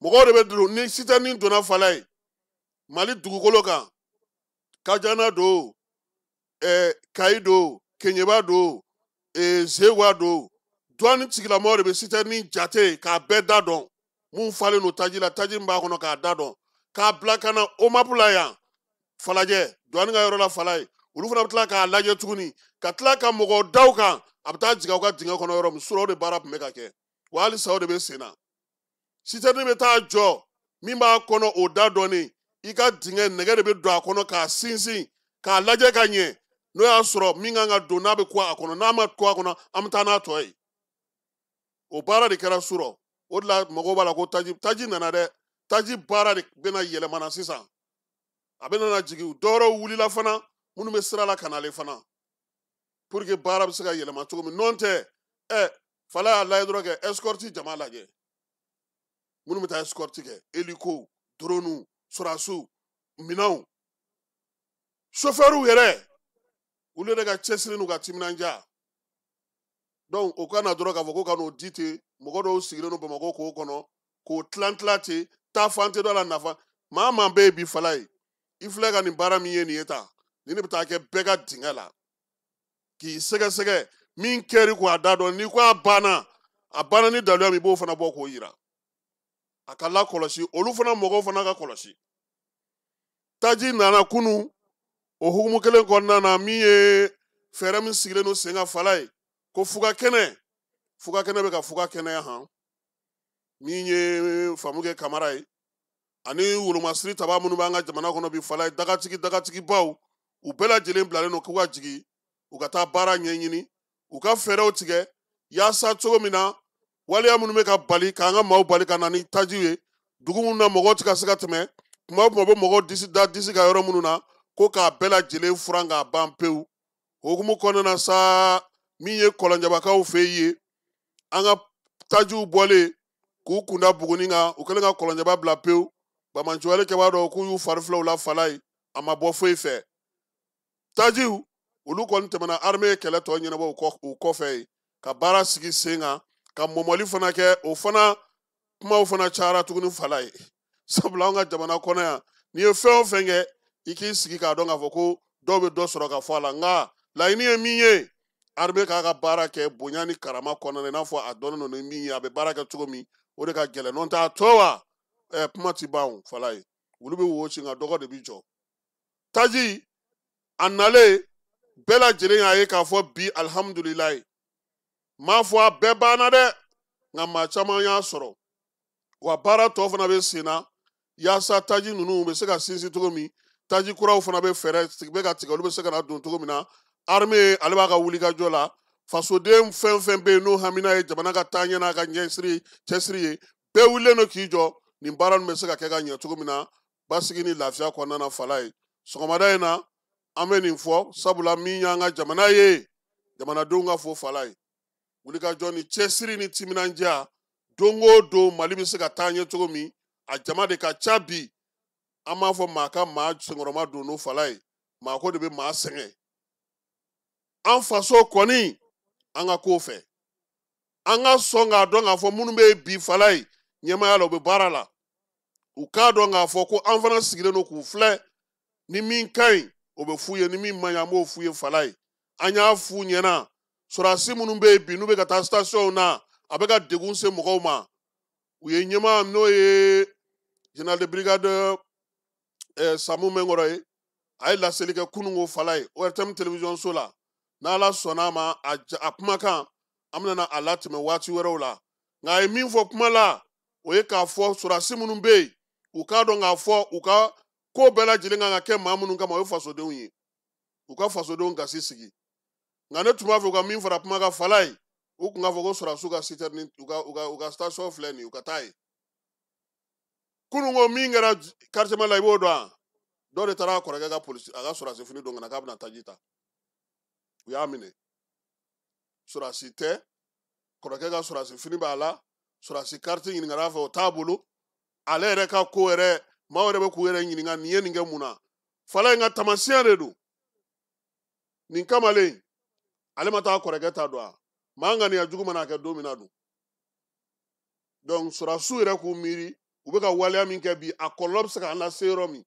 Mɔgɔw de bɛ don ni sitɛrini donna fala ye Mali dugukolo kan, Kajana don, Kayi don, Keɲeba don, Zewa don, Douane tigilamɔgɔw de bɛ citerne jate k'a bɛɛ da dɔn, mun falen don taji la, taji min b'a kɔnɔ k'a da dɔn, k'a bila ka na OMAP la yan Falajɛ, douane ka yɔrɔ la Falaye. Olu fana bɛ tila k'a lajɛ tuguni, ka tila ka mɔgɔw da u kan, a bɛ taa jigin aw ka dingɛ kɔnɔ yɔrɔ min. Surɔ o de baara tun bɛ ka kɛ, wa halisa o de bɛ sen na. Citerne bɛ taa jɔ, min b'a kɔnɔ o da dɔnnen, i ka dingɛ nɛgɛ de bɛ don a kɔnɔ k'a sinsin, k'a lajɛ ka ɲɛ, n'o y'a sɔrɔ min kan ka don n'a bɛ ku a kɔnɔ, n'a ma ku a kɔnɔ, an bɛ taa n'a tɔ ye. O baara de kɛra surɔ. O de la mɔgɔw b'a la ko taji, taji nana dɛ, taji baara de bɛna yɛlɛmana sisan, a bɛna na jigin. Dɔwɛrɛw wulila fana minnu bɛ sira la ka n'ale fana, pour que baara bɛ se ka yɛlɛma cogo min. N'o tɛ, Fala y'a lajɛ dɔrɔn kɛ escorte jama lajɛ, minnu bɛ taa escorte kɛ, hélico, drone, sɔrɔdasiw, minɛnw, chauffeurs yɛrɛ, olu yɛrɛ ka cɛsiri n'u ka timinandiya. Donc o ka na dɔrɔn k'a fɔ ko ka n'o di ten, mɔgɔ dɔw sigilen don Bamakɔ k'o kɔnɔ, k'o tilan tilan ten, taa fan tɛ dɔ la nafa. Maa maa bɛ yen bi Fala ye, i filɛ ka nin baara min ye nin ye tan, nin de bɛ taa kɛ bɛɛ ka dingɛ la, k'i sɛgɛsɛgɛ min kɛr'i kun a da dɔn, n'i ko a banna, a banna ni daluya min, i b'o fana bɔ k'o yira, a ka lakɔlɔsi, olu fana mɔgɔw fana ka kɔlɔsi. Taji nana kunu, o hukumu kelen kɔnɔna na, min ye fɛɛrɛ min sigilen don sen kan Fala ye, ko fuga kɛnɛ, fuga kɛnɛ bɛ ka fuga kɛnɛya han, min ye Famukɛ Kamara ye, ani wolomasiri taba minnu b'an ka jamana kɔnɔ bi Fala ye, dagatigi dagatigibaw, u bɛɛ lajɛlen bilalen don k'u ka jigin, u ka taa baara ɲɛɲini, u ka fɛɛrɛw tigɛ yaasa cogo min na waleya minnu bɛ ka bali k'an ka maaw bali ka na ni tajiw ye dugu minnu na, mɔgɔw tɛ ka se ka tɛmɛ, kuma o kuma u bɛ mɔgɔw disi da disi kan yɔrɔ minnu na, ko k'a bɛɛ lajɛlen furan k'a ban pewu. O hukumu kɔnɔna na sa, min ye Kɔlɔnjabakaw fɛ yen, an ka tajiw bɔlen k'u kunda Buguni kan, u kɛlen ka Kɔlɔnjaba bila pewu. Bamanciwale kɛbaa dɔw k'u y'u fari filɛ u la Fala ye, a ma bɔ foyi fɛ. Tajiw olu kɔni tɛmɛna, armée ye kɛlɛ tɔ ɲɛnabɔ u kɔfɛ yen, ka baara sigi sen kan, ka mɔmɔli fana kɛ, o fana kumaw fana cayara tuguni Fala ye. Sabula an ka jamana kɔnɔ yan, n'i ye fɛn o fɛn kɛ, i k'i sigi k'a dɔn k'a fɔ ko dɔw bɛ dɔ sɔrɔ ka fɔ a la. Nka laɲini ye min ye, armée k'a ka baara kɛ bonya ni karama kɔnɔna na, i n'a fɔ a dɔnnen don ni min ye, a bɛ baara kɛ cogo min, o de ka gɛlɛn. N'o tɛ a tɔ wa, kuma ti ban o Fala ye. Olu bɛ wo ci, nka dɔgɔ de bi jɔ. Taji a nalen, bɛɛ lajɛlen y'a ye k'a fɔ bi alihamudulilayi, m'a fɔ a bɛɛ banna dɛ, nka maa caman y'a sɔrɔ. Wa baara tɔ fana bɛ sen na, yaasa taji ninnu bɛ se ka sinsin cogo min, taji kuraw fana bɛ fɛɛrɛ bɛ ka tigɛ, olu bɛ se ka na don cogo min na. Armée ale b'a ka wulikajɔ la, fasoden fɛn fɛn bɛ yen n'o hamina ye jamana ka taaɲɛ n'a ka ɲɛsiri cɛsiri ye, bɛɛ wulilen don k'i jɔ, nin baara ninnu bɛ se ka kɛ ka ɲɛ cogo min na, basigi ni lafiya kɔnɔna na Fala ye. Sɔgɔmada in na, an bɛ nin fɔ, sabula min y'an ka jamana ye, jamanadenw ka fo Fala ye. Wulikajɔ ni cɛsiri ni timinandiya, don o don Mali bɛ se ka taa ɲɛ cogo min, a jama de ka ca bi. An b'a fɔ maa ka maa senkɔrɔma don n'o Fala ye, maa ko de bɛ maa sɛgɛn. An faso kɔni, an ka k'o fɛ, an ka sɔn k'a dɔn k'a fɔ minnu bɛ bi Fala ye ɲɛmaaya la, u bɛ baara la, u k'a dɔn k'a fɔ ko an fana sigilen don k'u filɛ, ni min ka ɲi o bɛ f'u ye, ni min man ɲi an b'o f'u ye Fala ye. An y'a f'u ɲɛna, sɔrɔdasi minnu bɛ yen bi n'u bɛ ka taa station na, a bɛ ka degun se mɔgɔw ma. U ye ɲɛmaa n'o ye général de brigade Samu Mɛnkɔrɔ ye, a ye laseli kɛ kununko Fala ye ORTM télévision so la. N'Ala sɔnna a ma, a kumakan an bɛna a latɛmɛ waati wɛrɛw la. Nka a ye min fɔ kuma la, o ye k'a fɔ sɔrɔdasi minnu bɛ yen, u k'a dɔn k'a fɔ u ka ko bɛɛ lajɛlen kan ka kɛ maa minnu kama, o ye fasodenw ye, u ka fasodenw gasi sigi. Nka ne tun b'a fɛ u ka min fara kuma kan Fala ye, u tun k'a fɔ ko sɔrɔdasiw ka citerne, u ka station filɛ nin ye, u ka taa yen. Kununko min kɛra quartier la, i b'o dɔn wa? Dɔ de taara a kɔrɔkɛ ka polisi, a ka sɔrɔdasi fini don ka na k'a bɛna taji ta, u y'a minɛ. Sɔrɔdasi tɛ, kɔrɔkɛ ka sɔrɔdasi fini b'a la, sɔrɔdasi carte ɲininkara a fɛ, o t'a bolo. Ale yɛrɛ ka ko yɛrɛ, maaw yɛrɛ bɛ k'u yɛrɛ ɲininka nin ye nin kɛ mun na. Fala in ka taamasiyɛn de don. Nin kamalen, ale ma taa kɔrɔkɛ ta don wa? Maa ŋaniya jugu mana kɛ don min na dun. Donc sɔrɔdasiw yɛrɛ k'u miiri, u bɛ ka waleya min kɛ bi, a kɔlɔlɔ bɛ se k'an lase yɔrɔ min.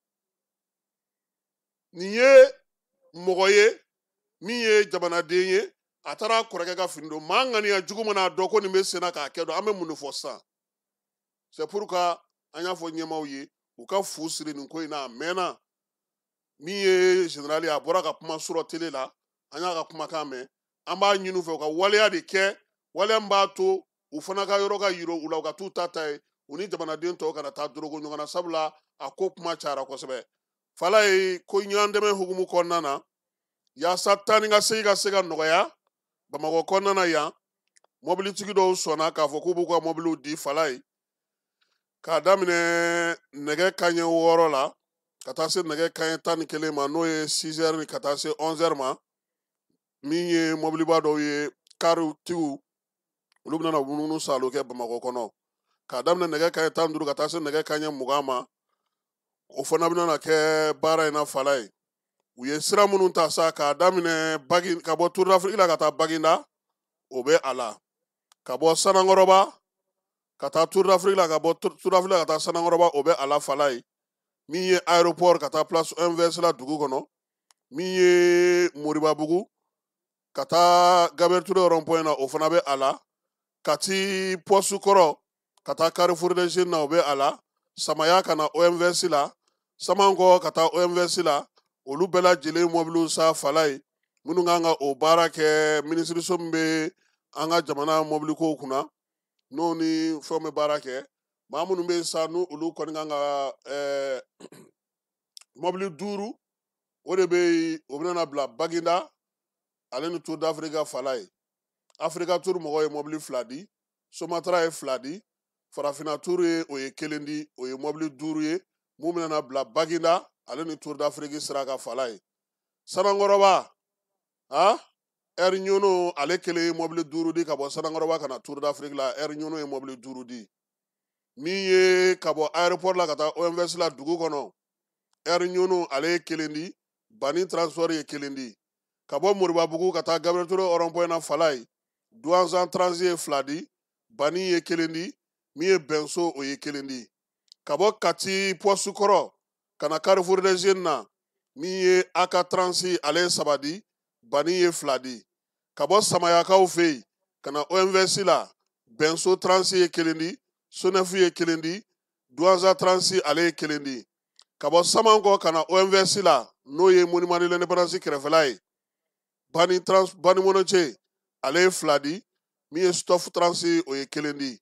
Nin ye mɔgɔ ye min ye jamanaden ye, A taara a kɔrɔkɛ ka fini don. Maa ŋaniya jugu mana a dɔn ko nin bɛ senna k'a kɛ dɔn, an bɛ mun de fɔ sisan? C'est pourquoi an y'a fɔ ɲɛmaaw ye u ka fu siri nin ko in na. A mɛnna. Min ye général ye, a bɔra ka kuma sɔrɔ télé la, an y'a ka kumakan mɛn. An b'a ɲini u fɛ u ka waleya de kɛ, waleya min b'a to u fana ka yɔrɔ ka yira u la, u ka t'u ta ta ye, u ni jamanaden tɔw kana taa dorogo ɲɔgɔn na, sabula a ko kuma cayara kosɛbɛ. Fala ye ko ɲɔgɔn dɛmɛ hukumu kɔnɔna na, yaasa taa ni ka segin ka se ka nɔgɔya Bamakɔ kɔnɔna na yan, mɔbilitigi dɔw sɔnna k'a fɔ k'u b'u ka mɔbiliw di Fala ye k'a daminɛ nɛgɛ kanɲɛ 6 la ka taa se nɛgɛ kanɲɛ 11 ma, n'o ye 6 heures ka taa se 11 heures ma. Min ye mɔbiliba dɔw ye, karitigiw, olu bɛna munumunu salo kɛ Bamakɔ kɔnɔ k'a daminɛ nɛgɛ kanɲɛ 15 ka taa se nɛgɛ kanɲɛ 20 ma. O fana bɛna kɛ baara in na Fala ye. U ye sira minnu ta sa, k'a daminɛ Bagi, ka bɔ Tour d'Afrique la ka taa Baginda, o bɛ a la. Ka bɔ Sanankɔrɔba ka taa Tour d'Afrique la, ka bɔ Tour d'Afrique la ka taa Sanankɔrɔba, o bɛ a la Fala ye. Min ye aéroport ka taa place MVS la dugu kɔnɔ, min ye Moribabugu ka taa Gabriel Touré rond point na, o fana bɛ a la. Kati poste kɔrɔ ka taa Carrefour des Jeunes na, o bɛ a la. Samaya ka na OMVS la, Samankɔ ka taa OMVS la, olu bɛɛ lajɛlen mɔbiliw sa Fala ye. Minnu kan ka o baara kɛ, minisiriso min bɛ an ka jamana mɔbilikow kunna, n'o ni fɛnw bɛ baara kɛ, maa minnu bɛ yen sa, n'u olu kɔni kan ka mɔbili 5, o de bɛ yen, o bɛna bila Baginda ale ni Tour d'Afrique Fala ye. Africa Tour mɔgɔw ye mɔbili 2 di, Somatra ye 2 di, Farafinna Tour ye o ye 1 di, o ye mɔbili 5 ye mun bɛna bila Baginda ale ni Tour d'Afrique sira ka Fala ye. Sanankɔrɔba, Air Ɲono ale kelen ye mɔbili 5 di ka bɔ Sanankɔrɔba ka na Tour d'Afrique la, Air Ɲono ye mɔbili 5 di. Min ye ka bɔ aéroport la ka taa OMVS la dugu kɔnɔ, Air Ɲono ale ye 1 di, Bani Transport ye 1 di. Ka bɔ Moribabugu ka taa Gabriel Touré rond point na Fala ye, Douanzan Transi ye 2 di, Bani ye 1 di, min ye Bɛnso o ye 1 di. Ka bɔ Kati poste kɔrɔ ka na Carrefour des Jeunes na, min ye Aka Transi ale ye 3 di, Bani ye 2 di. Ka bɔ Samayakaw fɛ yen ka na OMVS la, Bɛnso Transi ye 1 di, Sonɛfu ye 1 di, Douanza Transi ale ye 1 di. Ka bɔ Samankɔ ka na OMVS la, n'o ye Monument de l'Indépendance kɛrɛfɛla ye, Bani Trans, Bani Monɔce ale ye 2 di, min ye Stoff Transi o ye 1 di.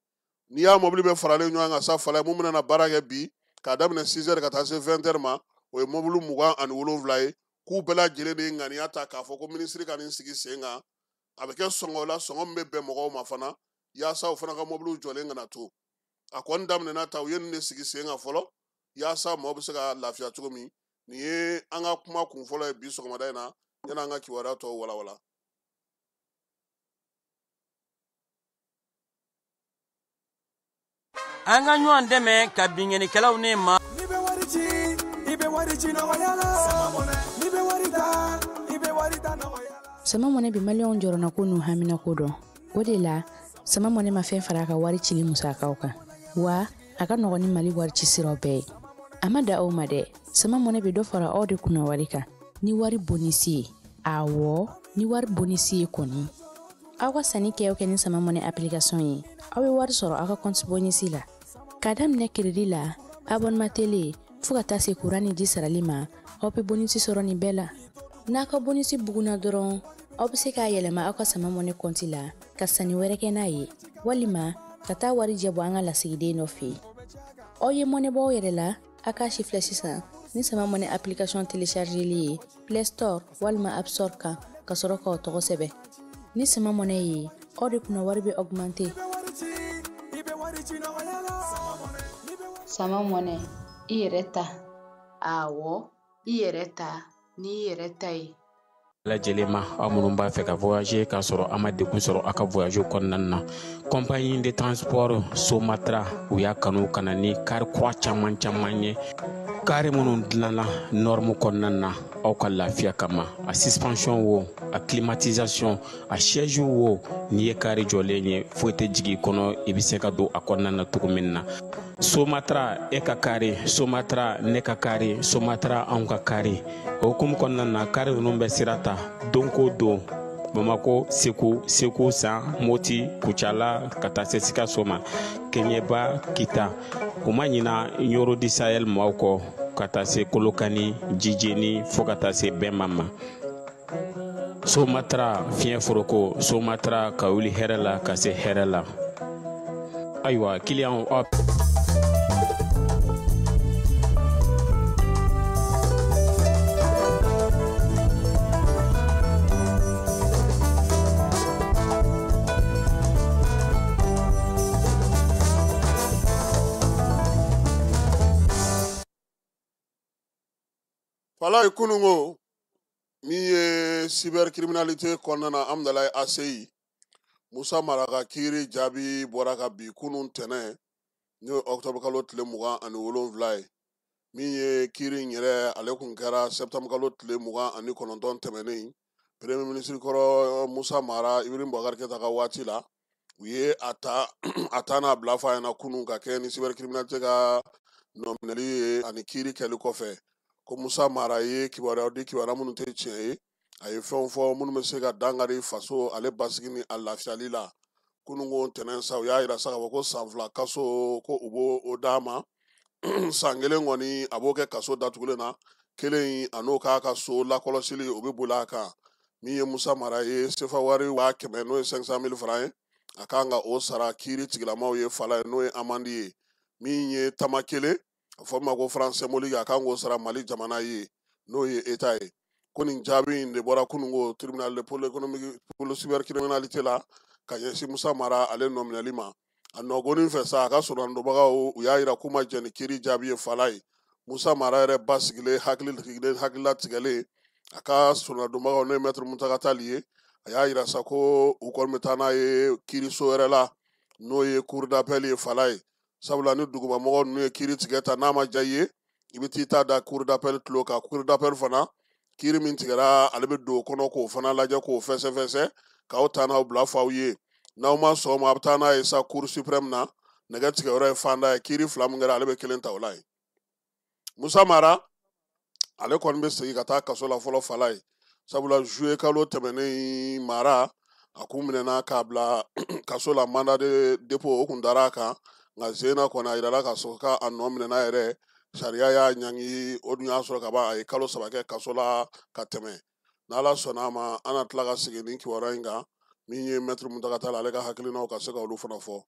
N'i y'a mɔbili bɛɛ faralen ɲɔgɔn kan sa Fala ye, mun bɛna na baara kɛ bi k'a daminɛ 6 heures ka taa se 20 heures ma, o ye mɔbili 27 ye. K'u bɛɛ lajɛlen de ye ŋaniya ta k'a fɔ ko minisiri ka nin sigi sen kan, a bɛ kɛ sɔngɔ la, sɔngɔ min bɛ bɛn mɔgɔw ma fana, yaasa u fana ka mɔbiliw jɔlen kana to. A kɔni daminɛna ta, u ye nin de sigi sen kan fɔlɔ, yaasa maaw bɛ se ka lafiya cogo min. Nin ye an ka kuma kun fɔlɔ ye bi sɔgɔmada in na, yanni an ka kibaruya tɔw walawala. An ka ɲɔgɔn dɛmɛ ka binkannikɛlaw ne ma. N'i bɛ wari ci, i bɛ wari ci nɔgɔya la. N'i bɛ wari ta, i bɛ wari ta nɔgɔya la. Sama Mɔnɛ bɛ maliyɛnw jɔrɔnako n'u haminako dɔn. O de la, Sama Mɔnɛ ma fɛn fara a ka wari cili musakaw kan. Wa a ka nɔgɔn ni Mali wari ci siraw bɛɛ ye. A ma da aw ma dɛ. Sama Mɔnɛ bɛ dɔ fara aw de kunna wari kan. Ni wari bonisi ye. Awɔ, ni wari bonisi ye kɔni. Aw ka sanni kɛ o kɛ ni Sama Mɔnɛ application ye, aw bɛ wari sɔrɔ aw ka compte bonisi la. K'a daminɛ crédit la, abonnement télé, fo ka taa se courant ni ji sarali ma, aw bɛ bonisi sɔrɔ nin bɛɛ la. N'a ka bonisi bugunna dɔrɔn, aw bɛ se k'a yɛlɛma aw ka Sama Mɔnɛ compte la ka sanni wɛrɛ kɛ n'a ye, walima ka taa wari jɛ bɔ an ka lasigiden dɔ fɛ yen. Aw ye mɔnɛ bɔ aw yɛrɛ la, a k'a si filɛ sisan ni Sama Mɔnɛ application téléchargeli ye Play Store walima App Store kan ka sɔrɔ k'aw tɔgɔ sɛbɛn. Ni Sama Mɔnɛ ye, aw de kunna wari bɛ augmenter. Sama Mɔnɛ, i yɛrɛ ta. Awɔ, i yɛrɛ ta n'i yɛrɛ ta ye. Lajɛlen ma, aw minnu b'a fɛ ka voyager k'a sɔrɔ a ma degun sɔrɔ aw ka voyage kɔnɔna na, compagnie de transport Somatra u y'a kanu ka na ni car kura caman caman ye, car minnu dilanna norme kɔnɔna na aw ka lafiya kama. A suspension wo, a climatisation, a siège wo, n'i ye car jɔlen ye foyi tɛ jigin i kɔnɔ, i bɛ se ka don a kɔnɔna na cogo min na. Somatra e ka kari, Somatra ne ka kari, Somatra anw ka kari. O hukumu kɔnɔna na, kari ninnu bɛ sira ta don ko don. Bamako, Segu, Segu San, Moti, Kucala ka taa se Sikaso ma, Keɲeba, Kita. U ma ɲina Ɲoro di Sahel maaw kɔ ka taa se Kolokani, Jijeni fo ka taa se Bɛnma ma. Somatra fiɲɛ foroko, Somatra ka wuli hɛrɛ la ka se hɛrɛ la. Ayiwa kiliyanw aw Falaye kunungo min ye cybercriminalité kɔnɔna na Amudalayi ACI Musa Mara ka kiiri jaabi bɔra ka bi kunun tɛnɛ n'o ye octobre kalo tile 27 ye. Min ye kiiri in yɛrɛ ale kun kɛra septembre kalo tile 29 tɛmɛnen premier ministre kɔrɔ Musa Mara Ibrahim Boubacar Keita ka waati la u ye a ta a ta n'a bila f'a ɲɛna kunun ka kɛ ni cybercriminalité ka nɔminɛli ye ani kiiri kɛli kɔfɛ ko Musa Mara ye kibaruyaw di kibaruya minnu tɛ tiɲɛ ye a ye fɛnw fɔ minnu bɛ se ka dankari faso ale basigi ni a lafiyali la kununko ntɛnɛn sa u y'a yira sa k'a fɔ ko san 2 kaso ko u b'o o d'a ma san 1 kɔni a b'o kɛ kaso datugulen na kelen a n'o k'a ka so lakɔlɔsili o bɛ boli a kan min ye Musa Mara ye sefa wari 100,000 n'o ye 500 000 francs ye a kan ka o sara kiiri tigilamaw ye fala ye n'o ye amandi ye min ye tama kelen a fɔ ma ko franc symbolique a kan k'o sara Mali jamana ye n'o ye État ye ko nin jaabi in de bɔra kununko tribunal de pôle économique pôle cybercriminalité la ka ɲɛsin Musa Mara ale nɔminɛli ma a nɔgɔnin fɛ sa a ka sɔrɔdonbagaw u y'a yira k'u ma jɛn ni kiiri jaabi ye fala ye Musa Mara yɛrɛ basigilen hakililatigɛlen a ka sɔrɔdonbagaw n'o ye maître Muntaka Tall ye a y'a yira sa ko u kɔni bɛ taa n'a ye kiiriso wɛrɛ la n'o ye cour d'appel ye fala ye sabula ni dugumamɔgɔ ninnu ye kiiri tigɛ ta n'a ma diya i ye i bɛ t'i ta da cour d'appel tulo kan cour d'appel fana kiiri min tigɛra ale bɛ don o kɔnɔ k'o fana lajɛ k'o fɛsɛfɛsɛ k'aw ta n'aw bila f'aw ye n'aw ma sɔn o ma a bɛ taa n'a ye sa cour suprême na nɛgɛ tigɛyɔrɔ ye fanda ye kiiri 2 min kɛra ale bɛ kelen ta o la yen Musa Mara ale kɔni bɛ segin ka taa kaso la fɔlɔ fala ye sabula juillet kalo tɛmɛnen Mara a kun minɛna k'a bila kaso la mandat de dépôt o kun dara a kan nka zena kɔni a yirala k'a sɔrɔ k'a nɔ minɛna yɛrɛ sariya y'a ɲangi o dun y'a sɔrɔ kaban a ye kalo 3 kɛ kaso la ka tɛmɛ n'ala sɔnna a ma an na tila ka segin nin kibaruya in kan min ye maître Muntaka Tall ale ka hakilinaw ka se ka olu fana fɔ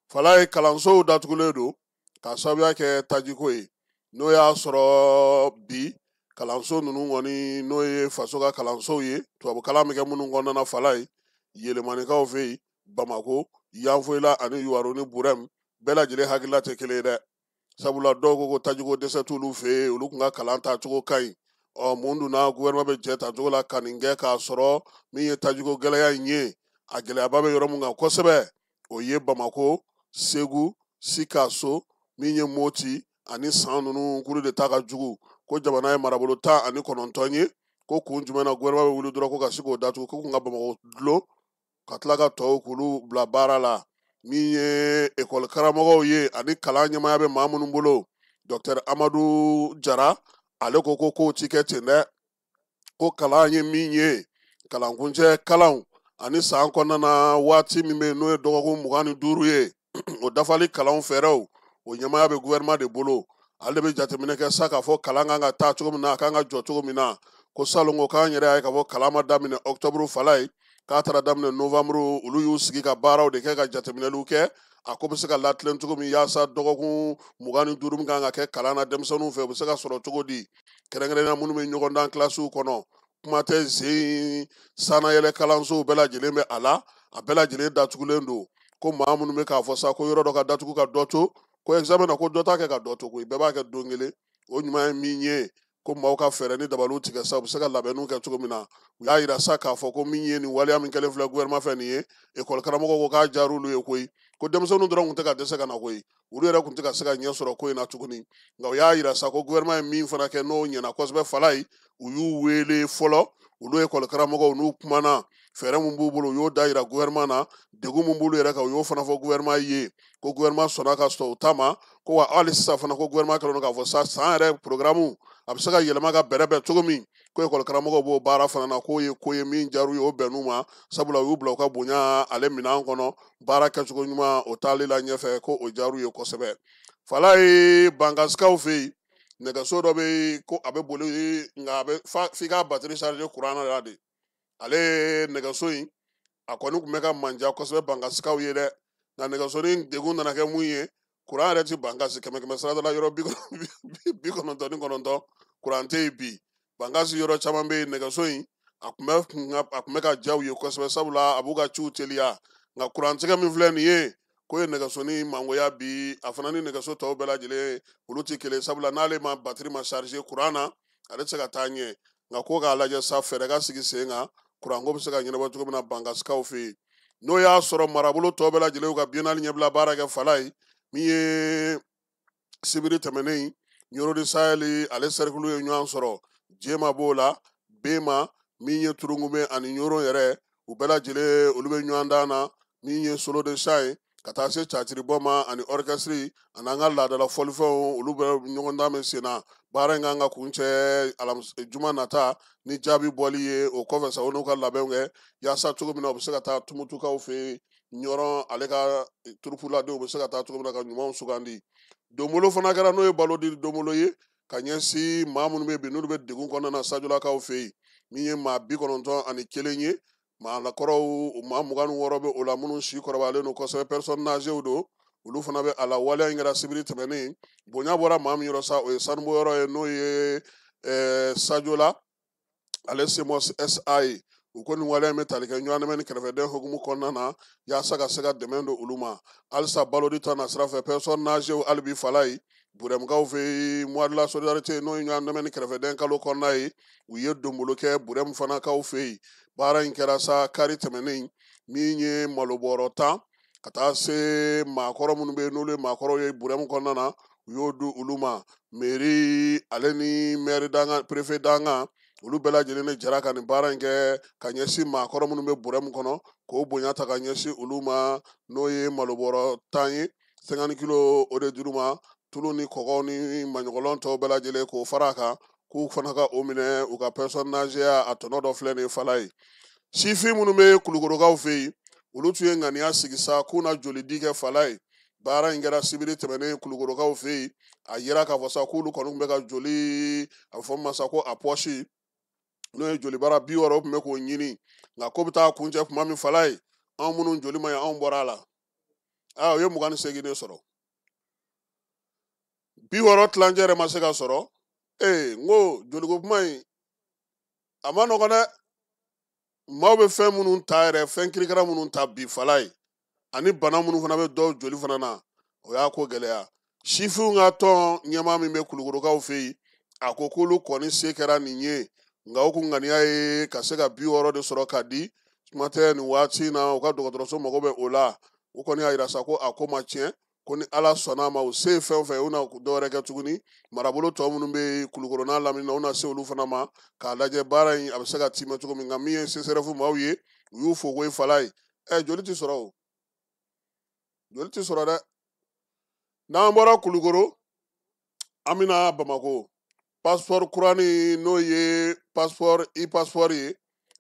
fala ye kalansow datugulen don k'a sababuya kɛ tajiko ye n'o y'a sɔrɔ bi kalanso ninnu kɔni n'o ye faso ka kalansow ye tubabukalan bɛ kɛ minnu kɔnɔna na fala ye Yelemanikaw fɛ yen Bamako Yanfoyila ani Yuwaro ni Burɛm bɛɛ lajɛlen hakilila tɛ kelen ye dɛ sabula dɔw ko ko tajiko dɛsɛ t'olu fɛ yen olu kun ka kalan taacogo ka ɲi ɔ mun dun na gouvernement bɛ jɛ tacogo la ka nin kɛ k'a sɔrɔ min ye tajiko gɛlɛya in ye a gɛlɛyaba bɛ yɔrɔ mun kan kosɛbɛ o ye Bamako Segu Sikaso min ye Moti ani San ninnu kuru de ta ka jugu ko jamana ye marabolo 19 ye ko kun jumɛn na gouvernement bɛ wuli dɔrɔn ko ka se k'o datugu ko kun ka Bamako dulon ka tila ka tɔw k'olu bila baara la min ye ekɔli karamɔgɔw ye ani kalan ɲɛmaaya bɛ maa minnu bolo docteur Amadu Jara ale ko ko kow ti kɛ ten dɛ ko kalan ye min ye kalankuncɛ kalanw ani san kɔnɔna na waati min bɛ yen n'o ye dɔgɔkun 25 ye o dafali kalanw fɛɛrɛw o ɲɛmaaya bɛ gouvernement de bolo ale bɛ jateminɛ kɛ sa k'a fɔ kalan kan ka taa cogo min na a kan ka jɔ cogo min na ko salon ko k'an yɛrɛ y'a ye k'a fɔ kalan ma daminɛ octobre fala ye k'a taara daminɛ novembre olu y'u sigi ka baaraw de kɛ ka jateminɛliw kɛ a ko bɛ se ka latilen cogo min yaasa dɔgɔkun 25 min kan ka kɛ kalan na denmisɛnninw fɛ u bɛ se ka sɔrɔ cogo di kɛrɛnkɛrɛnnenya minnu bɛ ɲɔgɔn dan kilasiw kɔnɔ kuma tɛ zen sannayɛlɛ kalansow bɛɛ lajɛlen bɛ a la a bɛɛ lajɛlen datugulen don ko maa minnu bɛ k'a fɔ sa ko yɔrɔ dɔ ka datugu ka dɔ to ko examen na ko dɔ t'a kɛ ka dɔ to koyi bɛɛ b'a kɛ don kelen o ɲuman ye min ye ko maaw ka fɛɛrɛ ni dabaliw tigɛ sa u bɛ se ka labɛnniw kɛ cogo min na u y'a yira sa k'a fɔ ko min ye nin waleya min kɛlen filɛ gouvernement fɛ nin ye ekɔli karamɔgɔw ko k'a diyar'olu ye koyi ko denmisɛnninw dɔrɔn tun tɛ ka dɛsɛ ka na koyi olu yɛrɛ tun tɛ ka se ka ɲɛ sɔrɔ ko in na tuguni nka u y'a yira sa ko gouvernement ye min fana kɛ n'o ɲɛna kosɛbɛ fala ye u y'u wele fɔlɔ olu ekɔli karamɔgɔw n'u kumana fɛɛrɛ min b'u bolo u y'o da yira gouvernement na degun min b'olu yɛrɛ kan u y'o fana fɔ gouvernement ye ko gouvernement sɔnna ka sɔn u ta ma ko wa hali sisan fana ko gouvernement kɛlen don k'a fɔ sa san yɛrɛ programme a bɛ se ka yɛlɛma ka bɛrɛbɛn cogo min Ko ekɔli karamɔgɔw b'o baara fana na, k'o ye ko ye min diyar'u ye, o bɛnn'u ma, sabula u y'u bila u ka bonya ale minɛn kɔnɔ, baara kɛcogo ɲuman o taali la ɲɛfɛ, ko o diyar'u ye kosɛbɛ. Falaye, Bankasikaw fɛ yen, nɛgɛso dɔ bɛ yen ko a bɛ boli, nka a bɛ f'i ka batiri charger kuran na de. Ale nɛgɛso in a kɔni tun bɛ ka manja kosɛbɛ Bankasikaw ye dɛ, nka nɛgɛsonin degun nana kɛ mun ye, kuran yɛrɛ ti Bankasi 100 sira la, yɔrɔ 99 kuran tɛ yen bi. Bankasi yɔrɔ caman bɛ yen, nɛgɛso in a tun bɛ ka diya u ye kosɛbɛ, sabula a b'u ka ciw teliya, nka kurantigɛ min filɛ nin ye, k'o ye nɛgɛsonin mangoya bi. A fana ni nɛgɛso tɔw bɛɛ lajɛlen olu tɛ kelen, sabula n'ale ma batiri ma charger kuran na, ale tɛ se ka taa ɲɛ. Nka ko k'a lajɛ sa, fɛɛrɛ ka sigi sen kan, kuranko bɛ se ka ɲɛnabɔ cogo min na Bankasikaw fɛ yen. N'o y'a sɔrɔ marabolo tɔ bɛɛ lajɛlen y'u ka biennale ɲɛbila baara kɛ Falaye, min ye sibiri tɛmɛnen, Ɲoro de Sahel ale cercle ye ɲɔgɔn sɔrɔ, Jema b'o la, Bema, min ye Turungunbe ani Ɲoro yɛrɛ, u bɛɛ lajɛlen olu bɛ ɲɔgɔn dan na, min ye solo de chant ye ka taa se catiribɔ ma ani orchestre ani an ka laadala fɔlifɛnw, olu bɛ ɲɔgɔn dan min sen na. Baara in kan ka kuncɛ juma nata ni jaabi bɔli ye. O kɔfɛ sa, u n'u ka labɛnw kɛ yaasa cogo min na u bɛ se ka taa Tumutukaw fɛ yen, Ɲɔrɔn ale ka turupuladenw bɛ se ka taa cogo min na ka ɲumanw sugandi. Donbolo fana kɛra, n'o ye balo di donbolo ye ka ɲɛsin maa minnu bɛ bi n'olu bɛ degun kɔnɔna na Sajolakaw fɛ yen, min ye maa 91 ye, maakɔrɔw maa 26 bɛ o la, minnu si kɔrɔbayalen don kosɛbɛ, personnes âgées don, olu fana bɛ a la. Waleya in kɛra sibiri tɛmɛnen, bonya bɔra maa min yɔrɔ sa, o ye sanubɔyɔrɔ ye, n'o ye Sajola ale CMOS SA ye. U ko nin waleya in bɛ tali kɛ ɲɔgɔn dɛmɛ ni kɛrɛfɛdɛn hukumu kɔnɔna na, yaasa ka se ka dɛmɛ don olu ma. Halisa balodi ta na sira fɛ, personnes âgées hali bi Falaye, Burɛmukaw fɛ yen, mois de la solidarité n'o ye ɲɔgɔn dɛmɛ ni kɛrɛfɛdɛn kalo kɔnɔna ye, u ye donbolo kɛ Burɛmu fana kaw fɛ yen. Baara in kɛra sa kari tɛmɛnen, min ye malobɔrɔ 10 ka taa se maakɔrɔ minnu bɛ yen n'olu ye maakɔrɔw ye Burɛmu kɔnɔna na, u y'o di olu ma. Mairie ale ni maire dankan, préfet dankan, olu bɛɛ lajɛlen de jɛra ka nin baara in kɛ ka ɲɛsin maakɔrɔ minnu bɛ Burɛmu kɔnɔ, k'o bonya ta ka ɲɛsin olu ma, n'o ye malobɔrɔ 10 ye, 50 kilo o de dir'u ma, tulu ni kɔgɔ ni maɲɔgɔlɔn tɔw bɛɛ lajɛlen k'o fara a kan, k'u fana ka o minɛ u ka personne âgée a tɔnɔ dɔ filɛ nin ye Falaye. Sifin minnu bɛ Kulukorokaw fɛ yen, olu tun ye ŋaniya sigi sa k'u na jolidi kɛ Falaye. Baara in kɛra sibiri tɛmɛnen Kulukorokaw fɛ yen. A yira k'a fɔ sa k'olu kɔni tun bɛ ka joli, a bɛ fɔ min ma sa ko a pɔsi, n'o ye jolibara 60, o tun bɛ k'o ɲini, nka ko bɛ taa kuncɛ tuma min Falaye, anw minnu joli ma ɲi, anw bɔra a la. Aa, u ye 28 de sɔrɔ, 60 tilancɛ yɛrɛ ma se ka sɔrɔ. Ee, n ko joliko kuma in a ma nɔgɔn dɛ. Maaw bɛ fɛn minnu ta yɛrɛ, fɛn kirikara minnu ta bi Falaye, ani bana minnu fana bɛ dɔw joli fana na, o y'a ko gɛlɛya. Sifinw ka tɔn ɲɛmaa min bɛ Kulukorokaw fɛ yen, a ko k'olu kɔni se kɛra nin ye, nka u kun ŋaniya ye ka se ka 60 de sɔrɔ ka di. Kuma tɛ nin waati in na, u ka dɔgɔtɔrɔso mago bɛ o la. U kɔni y'a yira sa ko a ko ma tiɲɛ, ko ni Ala sɔnna a ma, u se ye fɛn o fɛn ye, u na dɔwɛrɛ kɛ tuguni. Marabolo tɔ minnu bɛ Kulukoro n'a lamini na, u na se olu fana ma k'a lajɛ baara in a bɛ se ka timɛ cogo min. Nka min ye CSRF maaw ye, u y'u fo ko Falaye. Joli tɛ sɔrɔ o, joli tɛ sɔrɔ dɛ. N'an bɔra Kulukoro, an bɛna Bamakɔ. Passeport kurani, n'o ye passeport e-passeport ye,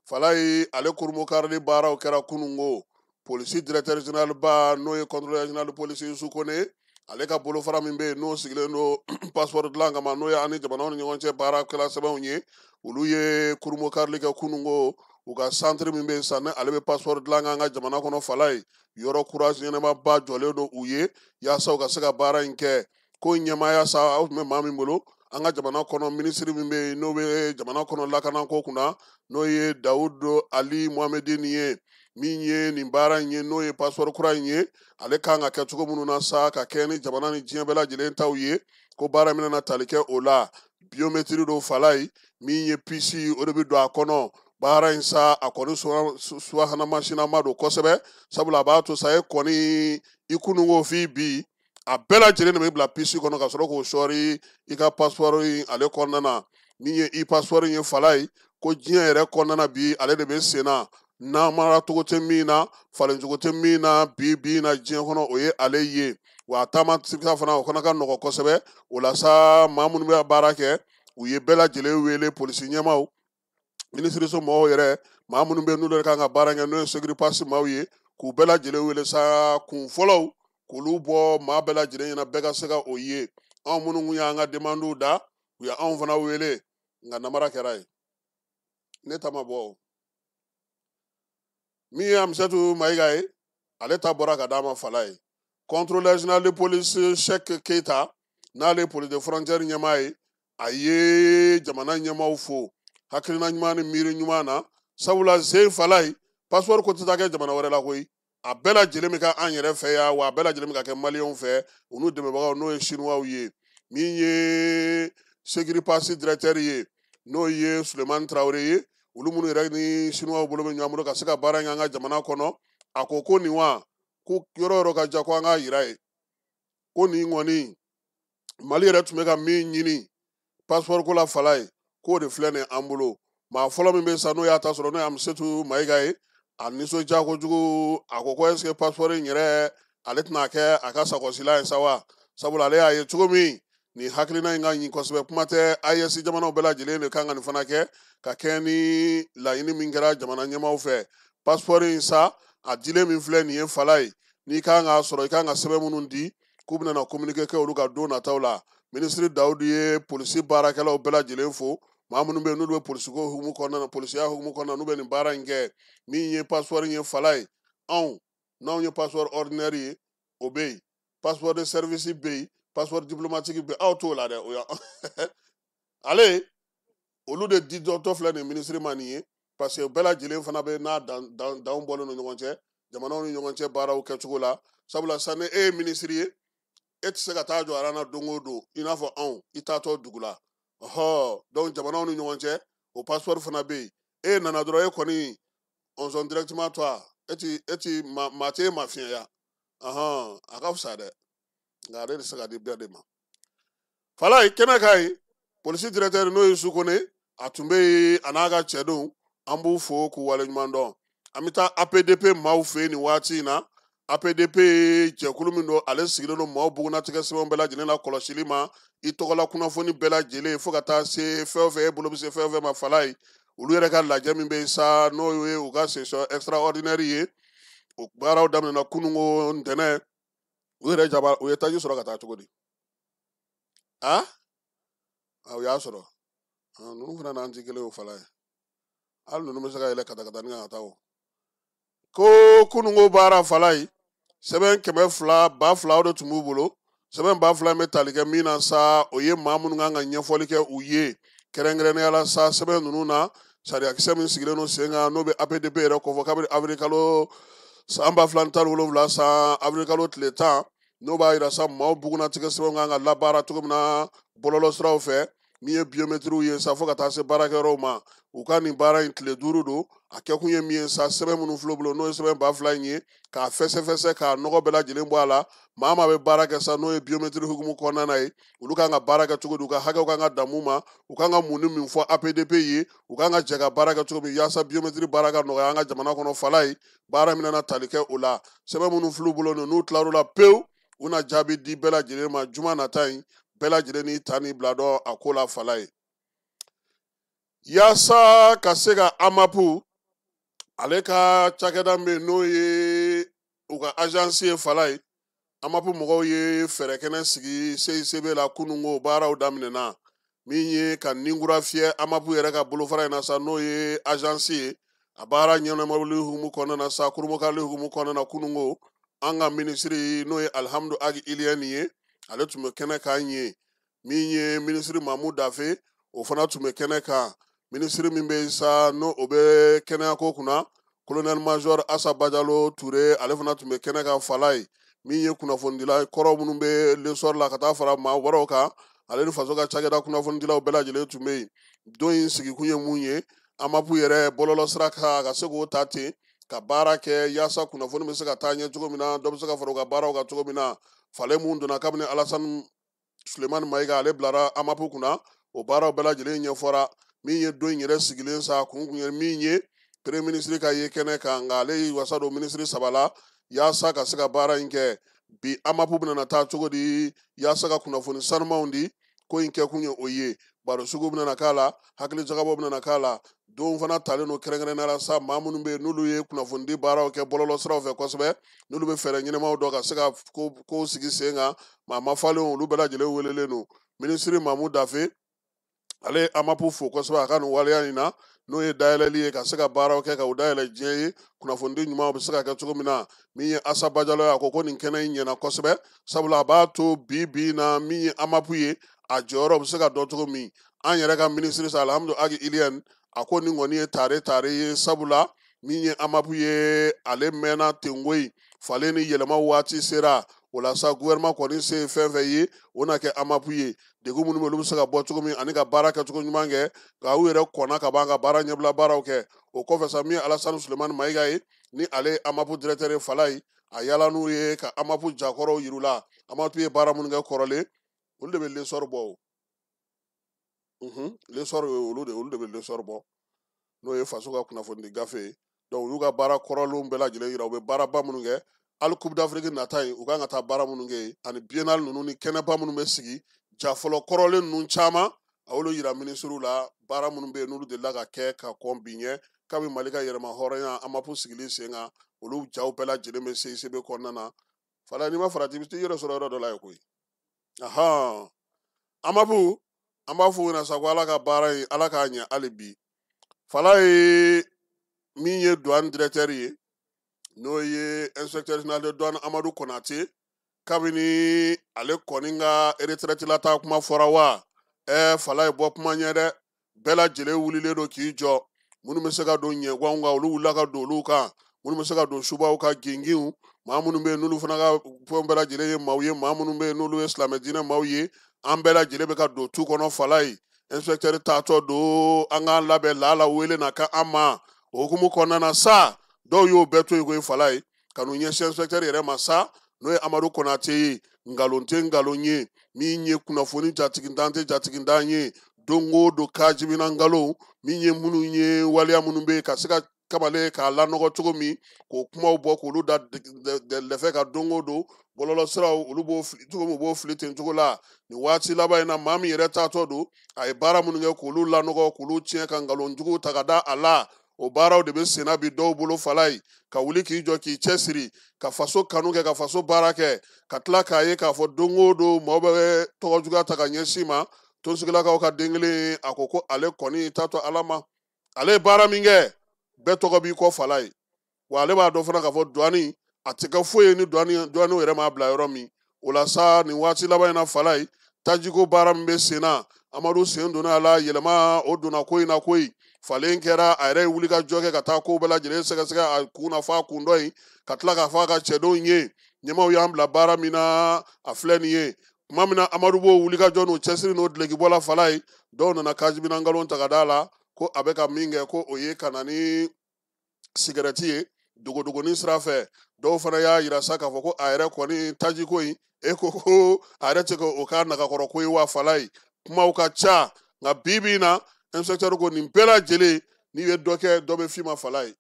Falaye ale kurunbonkarili baaraw kɛra kununko. Polisi directeur général ba, n'o ye contrôleur général de police Yusu Kone, ale ka bolofara min bɛ yen n'o sigilen don passeport dilan kama, n'o ye an ni jamanaw ni ɲɔgɔn cɛ baarakɛla sɛbɛnw ye, olu ye kurunbonkarili kɛ kununko. U ka centre min bɛ yen sisan, ale bɛ passeport dilan k'an ka jamana kɔnɔ Falaye, yɔrɔ kura ɲɛnamaba jɔlen don u ye yaasa u ka se ka baara in kɛ. Ko ɲɛmaaya sa, aw tun bɛ maa min bolo an ka jamana kɔnɔ, minisiri min bɛ yen n'o bɛ jamana kɔnɔ lakanako kunna, n'o ye Dawudu Ali Mohamedini ye, min ye nin baara in ye, n'o ye passeport kura in ye, ale kan ka kɛ cogo minnu na sa ka kɛ ni jamana ni diɲɛ bɛɛ lajɛlen taw ye, ko baara min na tali kɛ o la. Biométrie don Falaye, min ye puce o de bɛ don a kɔnɔ. Baara in sa, a kɔni subahana masinama don kosɛbɛ, sabula a b'a to sa e kɔni i kununko f'i bi, a bɛɛ lajɛlen de bɛ bila puce kɔnɔ ka sɔrɔ k'o sɔɔri i ka passeport in ale kɔnɔna na. Min ye i passeport in ye Falaye, ko diɲɛ yɛrɛ kɔnɔna na bi, ale de bɛ sen na, namara cogo tɛ min na, falencogo tɛ min na bi bi in na diɲɛ kɔnɔ, o ye ale ye. Wa a taama sira fana, o fana ka nɔgɔn kosɛbɛ. O la sa, maa minnu bɛ baara kɛ, u ye bɛɛ lajɛlen wele, polisi ɲɛmaaw Minisiriso mɔgɔw yɛrɛ, maa minnu bɛ n'olu yɛrɛ kan ka baara kɛ, n'o ye Sécuripass maaw ye, k'u bɛɛ lajɛlen wele sa, kun fɔlɔw k'olu bɔ maa bɛɛ lajɛlen ɲɛna, bɛɛ ka se ka o ye. Anw minnu kun y'an ka demandew da, u ye anw fana wele, nka namara kɛra yen, ne ta ma bɔ. O min ye Amisatu Mayiga ye, ale ta bɔra ka d'a ma fala ye. Contrôleur général de police Cheikh Keita, n'ale ye police de frontière ɲɛmaa ye, a ye jamana ɲɛmaaw fo hakilina ɲuman ni miiri ɲuman na, sabula sen fala ye, passeport ko tɛ taa kɛ jamana wɛrɛ la koyi, a bɛɛ lajɛlen bɛ kɛ an yɛrɛ fɛ yan, wa a bɛɛ lajɛlen bɛ ka kɛ maliyɛnw fɛ, u n'u dɛmɛbagaw, n'o ye chinois ye. Min ye Sécuripass directeur ye, n'o ye Sulemani Tarawele ye, olu minnu yɛrɛ ni chinois bolo bɛ ɲɔgɔn bolo ka se ka baara in kɛ an ka jamana kɔnɔ, a ko ko nin wa ko yɔrɔ yɔrɔ ka ja, ko an k'a yira ye ko nin kɔni Mali yɛrɛ tun bɛ ka min ɲini passeport ko la fala ye, k'o de filɛ nin an bolo. Maa fɔlɔ min bɛ sa, n'o y'a ta sɔrɔ, n'o ye Amisetu Mayiga ye, a nisɔndiya kojugu, a ko ko est ce que passeport in yɛrɛ ale tɛna kɛ a ka sakɔsila ye sa wa? Sabula ale y'a ye cogo min nin hakilina in ka ɲi kosɛbɛ, kuma tɛ AES jamanaw bɛɛ lajɛlen de kan ka nin fana kɛ ka kɛɲɛ ni laɲini min kɛra jamana ɲɛmaaw fɛ. Passeport in sa, a dilen min filɛ nin ye fala ye, n'i kan k'a sɔrɔ, i kan ka sɛbɛn minnu di, k'u bɛna na communiqué kɛ olu ka don nataw la. Minisiri Dawudu ye polisi baarakɛlaw bɛɛ lajɛlen fo, maa minnu bɛ yen n'olu bɛ polisiko hukumu kɔnɔna na, polisiya hukumu kɔnɔna na, n'u bɛ nin baara in kɛ. Min ye passeport in ye fala ye, anw n'anw ye passeport ordinaire ye, o bɛ yen, passeport de service bɛ yen, passeport diplomatique bɛ yen, aw t'o la dɛ, o y'an ale olu de di dɔtɔ filɛ nin minisiri ma nin ye, parce que bɛɛ lajɛlen fana bɛ n'a danw bɔlen don ɲɔgɔn cɛ, jamanaw ni ɲɔgɔn cɛ baaraw kɛcogo la. Sabula sisan ni e ye minisiri ye, e tɛ se ka taa jɔ aran na don o don i n'a fɔ anw i taatɔ dugu la. Ɔhɔ, donc jamanaw ni ɲɔgɔn cɛ, o passeport fana bɛ yen. E nana dɔrɔn, e kɔni on sont directement toi, e ti maa tɛ e ma fiɲɛya. Ɔhɔn, a ka fisa dɛ, nka ale tɛ se ka di bɛɛ de ma. Falaye kɛnɛ ka ɲi, polisi directeur n'o ye Sukone, a tun bɛ yen a n'a ka cɛdenw, an b'u fo k'u waleɲuman dɔn. An bɛ taa APDP maaw fɛ yen nin waati in na. APDP jɛkulu min don, ale sigilen don maaw bugunnatigɛ sɛbɛnw bɛɛ lajɛlen la kɔlɔsili ma, i tɔgɔla kunnafoni bɛɛ lajɛlen, fo ka taa se fɛn o fɛn e bolo bɛ se fɛn o fɛn ma fala ye. Olu yɛrɛ ka lajɛ min bɛ yen sa, n'o ye u ka session extraordinaire ye, o baaraw daminɛna kununko ntɛnɛn. U yɛrɛ jaba, u ye taji sɔrɔ ka taa cogo di? A u y'a sɔrɔ ninnu fana n'an ti kelen o fala ye, hali ninnu bɛ se ka yɛlɛ katakatanin kan ka taa o. Ko kununko baara fala ye, sɛbɛn 200 10000 o de tun b'u bolo. Sɛbɛn 1000 in bɛ tali kɛ min na sa, o ye maa minnu kan ka ɲɛfɔli kɛ u ye kɛrɛnkɛrɛnnenya la sa, sɛbɛn ninnu na sariyakisɛ min sigilen don sen kan, n'o bɛ APDP yɛrɛ kofɔ kabini avril kalo san 2017 san avril kalo tile 10, n'o b'a yira sa maaw bugunnatigɛ sɛbɛnw kan ka labaara cogo min na bɔlɔlɔsiraw fɛ, min ye biométriew ye sa, fo ka taa se baarakɛyɔrɔw ma. U ka nin baara in tile 5 don, a kɛkun ye min ye sa, sɛbɛn minnu filɛ u bolo, n'o ye sɛbɛn 1000 in ye, k'a fɛsɛfɛsɛ k'a nɔgɔ bɛɛ lajɛlen bɔ a la. Maa maa bɛ baara kɛ sa, n'o ye biométrie hukumu kɔnɔna na ye, olu kan ka baara kɛ cogo di, u ka hakɛw kan ka dan mun ma, u kan ka mun ni min fɔ APDP ye, u kan ka jɛ ka baara kɛ cogo min yaasa biométrie baara ka nɔgɔya an ka jamana kɔnɔ fala ye. Baara min nana tali kɛ o la, sɛbɛn minnu filɛ u bolo n'u tilar'u la pewu, u na jaabi di bɛɛ lajɛlen ma juma nata in, bɛɛ lajɛlen n'i ta n'i bila dɔn a ko la fala ye. Yaasa ka se ka AMAP ale ka cakɛda min bɛ yen, n'o ye u ka agence ye fala ye, AMAP mɔgɔw ye fɛɛrɛ kɛnɛ sigi CICB la kununko baaraw daminɛna, min ye ka ninkura fiyɛ AMAP yɛrɛ ka bolofara in na sa, n'o ye agence ye. A baara ɲɛnamaboli hukumu kɔnɔna na sa, kurunbonkarili hukumu kɔnɔna na kununko, an ka minisiri n'o ye Alihamudu Agi Iliyɛni ye, ale tun bɛ kɛnɛ kan ye. Min ye minisiri Mamu Dafe, o fana tun bɛ kɛnɛ kan. Minisiri min bɛ yen sa, n'o o bɛ kɛnɛyako kunna, colonel major Asa Bajalo Ture, ale fana tun bɛ kɛnɛ kan fala ye. Min ye kunnafonidila kɔrɔ minnu bɛ lesɔri la ka taa fara maa wɛrɛw kan, ale ni faso ka cakɛda kunnafonidilaw bɛɛ lajɛlen tun bɛ yen. Don in sigikun ye mun ye, AMAP yɛrɛ bɔlɔlɔsira kan ka se k'o ta ten ka baara kɛ yaasa kunnafoni bɛ se ka taa ɲɛ cogo min na, dɔ bɛ se ka fara u ka baaraw kan cogo min na. Falen mun donna kabini Alasani Sulemani Mayiga ale bilara AMAP kunna, o baaraw bɛɛ lajɛlen ɲɛfɔra. Min ye don in yɛrɛ sigilen sa, kun kun ye min ye, premier ministre ka ye kɛnɛ kan, nka ale y'i wasa don ministre 3 la yaasa ka se ka baara in kɛ. Bi AMAP bɛna taa cogo di yaasa ka kunnafoni sanumanw di, ko in kɛkun ye o ye. Baro sugu bɛna k'a la, hakili jagabɔ bɛna k'a la. Don fana talen don kɛrɛnkɛrɛnnenya la sa, maa minnu bɛ yen n'olu ye kunnafonidi baaraw kɛ bɔlɔlɔsiraw fɛ kosɛbɛ, n'olu bɛ fɛɛrɛ ɲɛnamaw dɔn ka se ka kow sigi sen kan, maa mafalenw olu bɛɛ lajɛlen welelen don. Minisiri Mamu Dafe, ale ye AMAP fo kosɛbɛ a ka nin waleya in na, n'o ye dayɛlɛli ye ka se ka baaraw kɛ ka u dayɛlɛ diɲɛ ye, kunnafonidi ɲumanw bɛ se ka kɛ cogo min na. Min ye Asa Bajalo ye, a ko ko nin kɛnɛ in ɲɛna kosɛbɛ, sabula a b'a to bi bi in na min ye AMAP ye, a jɔyɔrɔ bɛ se ka dɔn cogo min. An yɛrɛ ka minisiri sa, Alhamdu Agi Iliyɛn, a ko nin kɔni ye tare tare ye, sabula min ye AMAP ye, ale mɛnna ten koyi, falen ni yɛlɛma waati sera. O la sa, gouvernement kɔni se ye fɛn fɛn ye, o na kɛ AMAP ye. Degun minnu bɛ olu bɛ se ka bɔ cogo min ani ka baara kɛcogo ɲuman kɛ, nka u yɛrɛ kɔnna ka ban ka baara ɲɛbila baaraw kɛ. O kɔfɛ sa, min ye Alasani Sulemani Mayiga ye, ni ale ye AMAP directeur ye Falayi, a yala n'u ye ka AMAP jakɔrɔw yir'u la. AMAP ye baara minnu kɛ kɔrɔlen, olu de bɛ lesɔri bɔ o. Lesɔri ye olu de, olu de bɛ lesɔri bɔ, n'o ye faso ka kunnafonidi gafe ye. Donc u y'u ka baara kɔrɔlenw bɛɛ lajɛlen yira, u bɛ baaraba minnu kɛ. Hali Coupe d'Afrique nata in, u kan ka taa baara minnu kɛ yen, ani biennale ninnu ni kɛnɛba minnu bɛ sigi, ja fɔlɔ kɔrɔlen ninnu caman, a y'olu yira minisiriw la, baara minnu bɛ yen n'olu delila ka kɛ ka kɔn bi ɲɛ, kabi Mali ka yɛrɛma hɔrɔnya AMAP sigili sen kan, olu jaw bɛɛ lajɛlen bɛ CICB kɔnɔna na. Fala, n'i ma farati, i bɛ t'i yɛrɛ sɔrɔ yɔrɔ dɔ la yen koyi. Ahan, AMAP, an b'a f'u ɲɛna sa ko Ala ka baara in, Ala k'a ɲɛ hali bi. Fala ye min ye douane directeur ye, n'o ye inspecteur général de douane Amadu Konate, kabini ale kɔni ka retraite la taa kuma fɔra wa, Fala ye bɔ kuma ɲɛ dɛ. Bɛɛ lajɛlen wulilen don k'i jɔ. Minnu bɛ se ka don ɲɛgwanw kan, olu wulila ka don olu kan. Minnu bɛ se ka don subaw kan, ginginw, maa minnu bɛ yen n'olu fana ka fɛn bɛɛ lajɛlen ye maaw ye, maa minnu bɛ yen n'olu ye silamɛ diinɛ maaw ye, an bɛɛ lajɛlen bɛ ka don tu kɔnɔ. Fala ye inspecteur taatɔ don, an k'an labɛn laala wele na ka an ma. O hukumu kɔnɔna na sa, dɔw y'o bɛɛ to yen koyi. Fala ye ka n'u ɲɛsin inspecteur yɛrɛ ma sa, n'o ye Amadu Konate ye. Nkalon tɛ nkalon ye, min ye kunnafoni jatigintan tɛ jatigintan ye, don o don kajibina nkalon, min ye minnu ye waleya minnu bɛ yen ka se ka kamalen k'a lanɔgɔ cogo min, k'o kumaw bɔ k'olu da lɛfɛ ka don o don bɔlɔlɔsiraw, olu b'o fili cogo min, u b'o fili ten cogo la. Nin waati laban in na, maa min yɛrɛ taatɔ don, a ye baara minnu kɛ k'olu lanɔgɔ, k'olu tiɲɛ ka nkalon juguw ta ka da a la, o baaraw de bɛ senna bi dɔw bolo. Fala ye ka wuli k'i jɔ k'i cɛsiri ka faso kanu kɛ, ka faso baara kɛ, ka tila k'a ye k'a fɔ don o don maaw bɛ tɔgɔ juguya ta ka ɲɛsin ma. Tonsigilakaw ka den kelen, a ko ko ale kɔni t'a to Ala ma, ale ye baara min kɛ, bɛɛ tɔgɔ b'i kɔ. Fala ye wa ale b'a dɔn fana k'a fɔ douane a tɛ kɛ foyi ye ni douane yɛrɛ m'a bila yɔrɔ min. O la sa, nin waati laban in na, Fala ye tajiko baara min bɛ sen na, Amadu sen donna a la, yɛlɛma o donna ko in na koyi. Falen kɛra, a yɛrɛ ye wuli ka jɔ kɛ ka taa kow bɛɛ lajɛlen sɛgɛsɛgɛ a kun na f'a kun dɔ in, ka tila k'a fɔ a ka cɛdenw ye, ɲɛmaaw y'an bila baara min na, a filɛ nin ye. Tuma min na Amadu b'o wuli ka jɔ n'o cɛsiri n'o dulokibɔ la, Fala ye dɔw nana kajibina nkalon ta ka d'a la ko a bɛ ka min kɛ, ko o ye ka na ni sigɛrɛti ye dogodogonin sira fɛ. Dɔw fana y'a yira sa k'a fɔ ko a yɛrɛ kɔni tajiko in, e ko ko a yɛrɛ tɛ k'o k'a nagakɔrɔ ko ye wa. Fala ye kumaw ka ca, nka bi bi in na inspecteur ko nin bɛɛ lajɛlen, n'i ye dɔ kɛ, dɔ bɛ f'i ma. Fala ye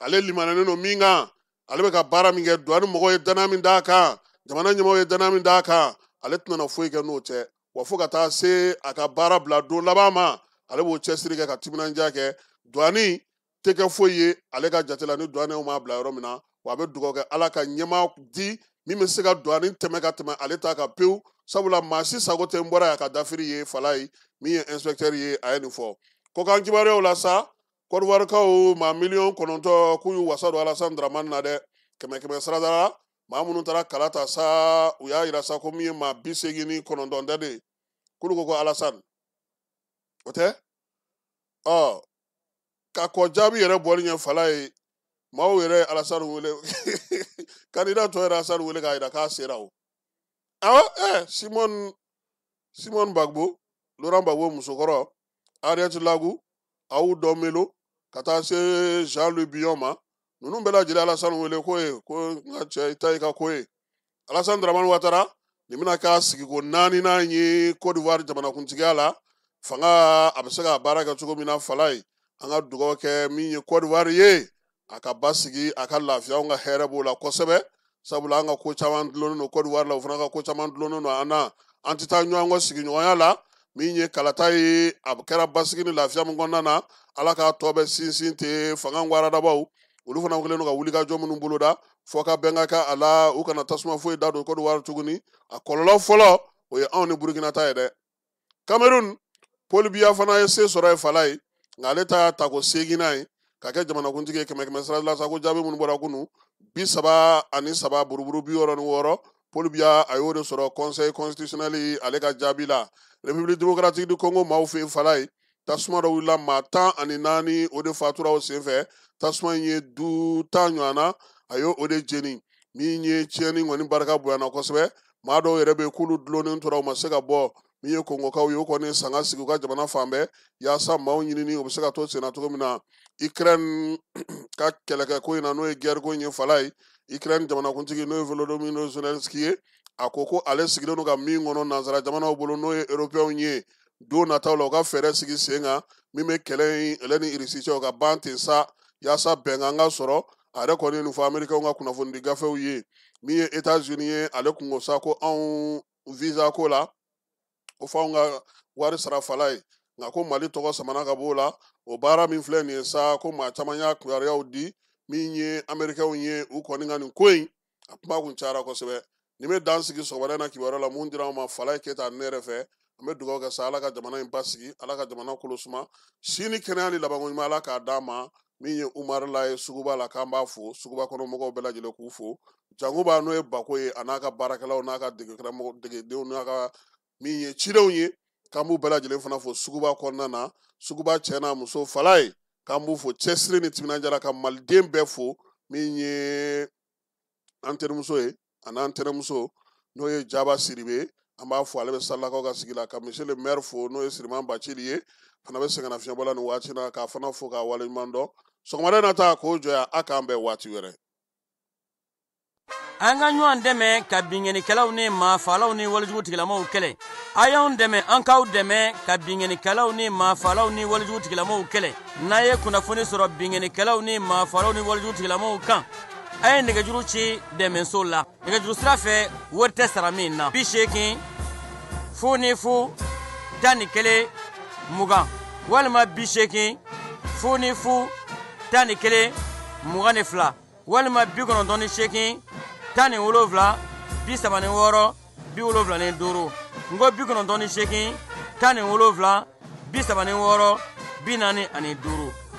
ale limaniyalen don min kan, ale bɛ ka baara min kɛ, douane mɔgɔw ye danaya min d'a kan, jamana ɲɛmɔgɔw ye danaya min d'a kan, ale tɛna foyi kɛ n'o tɛ. Wa fo ka taa se a ka baara bila don laban ma, ale b'o cɛsiri kɛ ka timinandiya kɛ. Douane tɛ kɛ foyi ye ale ka jate la ni douane m'a bila yɔrɔ min na. Wa a bɛ dugawu kɛ Ala ka ɲɛmaa di min bɛ se ka douane tɛmɛ ka tɛmɛ ale ta kan pewu, sabula maa si sago tɛ n bɔra yan ka dafiri ye. Fala ye min ye inspecteur ye, a ye nin fɔ. Kɔkan kibaruyaw la sa, Côte d'Ivoire maa 9 miliyɔn k'u y'u wasa don Alassane Dramane na dɛ. 100 sarada la, maa minnu taara kala ta sa, u y'a yira sa ko min ye maa 89 tɛ de, k'olu ko ko Alassane o tɛ. Ɔ ka kɔ jaabi yɛrɛ bɔli ɲɛ, Fala ye maaw yɛrɛ ye Alassane wele, candidat tɔ yɛrɛ Alassane wele k'a yira k'a sera o. Awɔ, Simone Gbagbo, Laurent Gbagbo musokɔrɔ, Henriette Lagou, Aou Melo, ka taa se Jean-Louis Billon ma, ninnu bɛɛ lajɛlen Alassane wele ko ye ko n ka cɛ, i ta y'i ka ko ye. Alassane Dramane Ouattara nin bɛna k'a sigiko 4nan ye Côte d'Ivoire jamanakuntigiya la. Fanga a bɛ se ka baara kɛ cogo min na, Fala ye an ka dugawu kɛ min ye Côte d'Ivoire ye, a ka basigi, a ka lafiya, anw ka hɛrɛ b'o la kosɛbɛ, sabula an ka ko caman dulonnen don Côte d'Ivoire la, o fana ka ko caman dulonnen don an na. An tɛ taa ɲɔgɔn kɔ sigiɲɔgɔnya la, Min ye kalata ye, a kɛra basigi ni lafiya min kɔnɔna na, Ala k'a tɔ bɛ sinsin ten. Fanga waradabaw olu fana kɛlen don ka wulikajɔ minnu boloda fɔ ka bɛn ka kɛ a la, u kana tasuma foyi da don Côte d'Ivoire tuguni. A kɔlɔlɔ fɔlɔ o ye anw ni Burukina ta ye dɛ. Cameroun, Paul Biya fana ye se sɔrɔ ye fala ye, nka ale ta y'a tako 8nan ye ka kɛ jamanakuntigi ye. 100 sara la sa, ko jaabi minnu bɔra kunun, 33 buruburu 66, Paul Biya a y'o de sɔrɔ Conseil constitutionnel ale ka jaabi la. République démocratique du Congo maaw fɛ yen fala ye, tasuma dɔ wulila, maa 14 o de fatura o senfɛ. Tasuma in ye du 10 ɲɔgɔn na, a y'o o de jeni. Min ye tiɲɛni kɔni barika bonyana kosɛbɛ, maa dɔw yɛrɛ bɛ yen k'olu dulonnen tora, u ma se ka bɔ. Min ye Kongokaw ye, o kɔni sanga sigi u ka jamana fan bɛɛ yaasa maaw ɲinini o bɛ se ka to senna cogo min na. Ukraine ka kɛlɛkɛ ko in na, n'o ye guerre ko in ye fala ye, Ukraine jamanakuntigi n'o ye Volodymyr Zelensky ye, a ko ko ale sigilen don ka min kɔnɔ nansara jamanaw bolo, n'o ye européens ye, don nataw la u ka fɛɛrɛ sigi sen kan min bɛ kɛlɛ in ale ni Irisi cɛ o ka ban ten sa, yaasa bɛnkan ka sɔrɔ. A yɛrɛ kɔni ye nin fɔ Américains ka kunnafonidi gafew ye. Min ye États-Unis ye, ale kun ko sa ko anw visa ko la, ko f'anw ka wari sara fala ye, nka ko Mali tɔgɔ samana ka b'o la. O baara min filɛ nin ye sa, ko maa caman y'a kibaruyaw di. Min ye Américains ye, u kɔni ka nin ko in a kuma kun cayara kosɛbɛ. Nin bɛ dan sigi sɔgɔmada in na kibaruya la mun dira anw ma Falaye Keyita ne yɛrɛ fɛ. An bɛ dugawu kɛ sa, Ala ka jamana in basigi, Ala ka jamana kolo suma, si ni kɛnɛya ni labanko ɲuman Ala k'a d'an ma. Min ye Umar la ye suguba la, k'an b'a fo, suguba kɔnɔ mɔgɔw bɛɛ lajɛlen k'u fo. Jankuba n'o ye Bako ye, a n'a ka baarakɛlaw n'a ka degekaramɔgɔ degedenw n'a ka min ye cidenw ye, k'an b'u bɛɛ lajɛlen fana fo suguba kɔnɔna na. Suguba cɛ n'a muso Falaye, k'an b'u fo cɛsiri ni timinandiya la, ka maliden bɛɛ fo. Min ye an terimuso ye a n'an tɛnɛmuso n'o ye Jaba Siribe, an b'a fo, ale bɛ Salakaw ka sigi la. Ka monsieur le maire fo, n'o ye Siriman Bacili ye, fana bɛ sɛgɛnna fiɲɛbɔ la nin waati na, k'a fana fo k'a waleɲuman dɔn. Sɔgɔmada in na ta k'o jɔ yan, a k'an bɛn waati wɛrɛ. An ka ɲɔgɔn dɛmɛ ka binkannikɛlaw ni maafalaw ni walejugu tigilamaw kɛlɛ. A y'anw dɛmɛ, an k'aw dɛmɛ ka binkannikɛlaw ni maafalaw ni walejugu tigilamaw kɛlɛ. N'a ye kunnafoni sɔrɔ binkannikɛlaw ni maafalaw ni walejugu tigilamaw kan, a ye nɛgɛjuru ci dɛmɛso la. Nɛgɛjuru sira fɛ, wari tɛ sara min na. 80 0 0 11 20 walima 80 0 0 11 22 walima 98 17 36 75. N ko 98 17 36 45.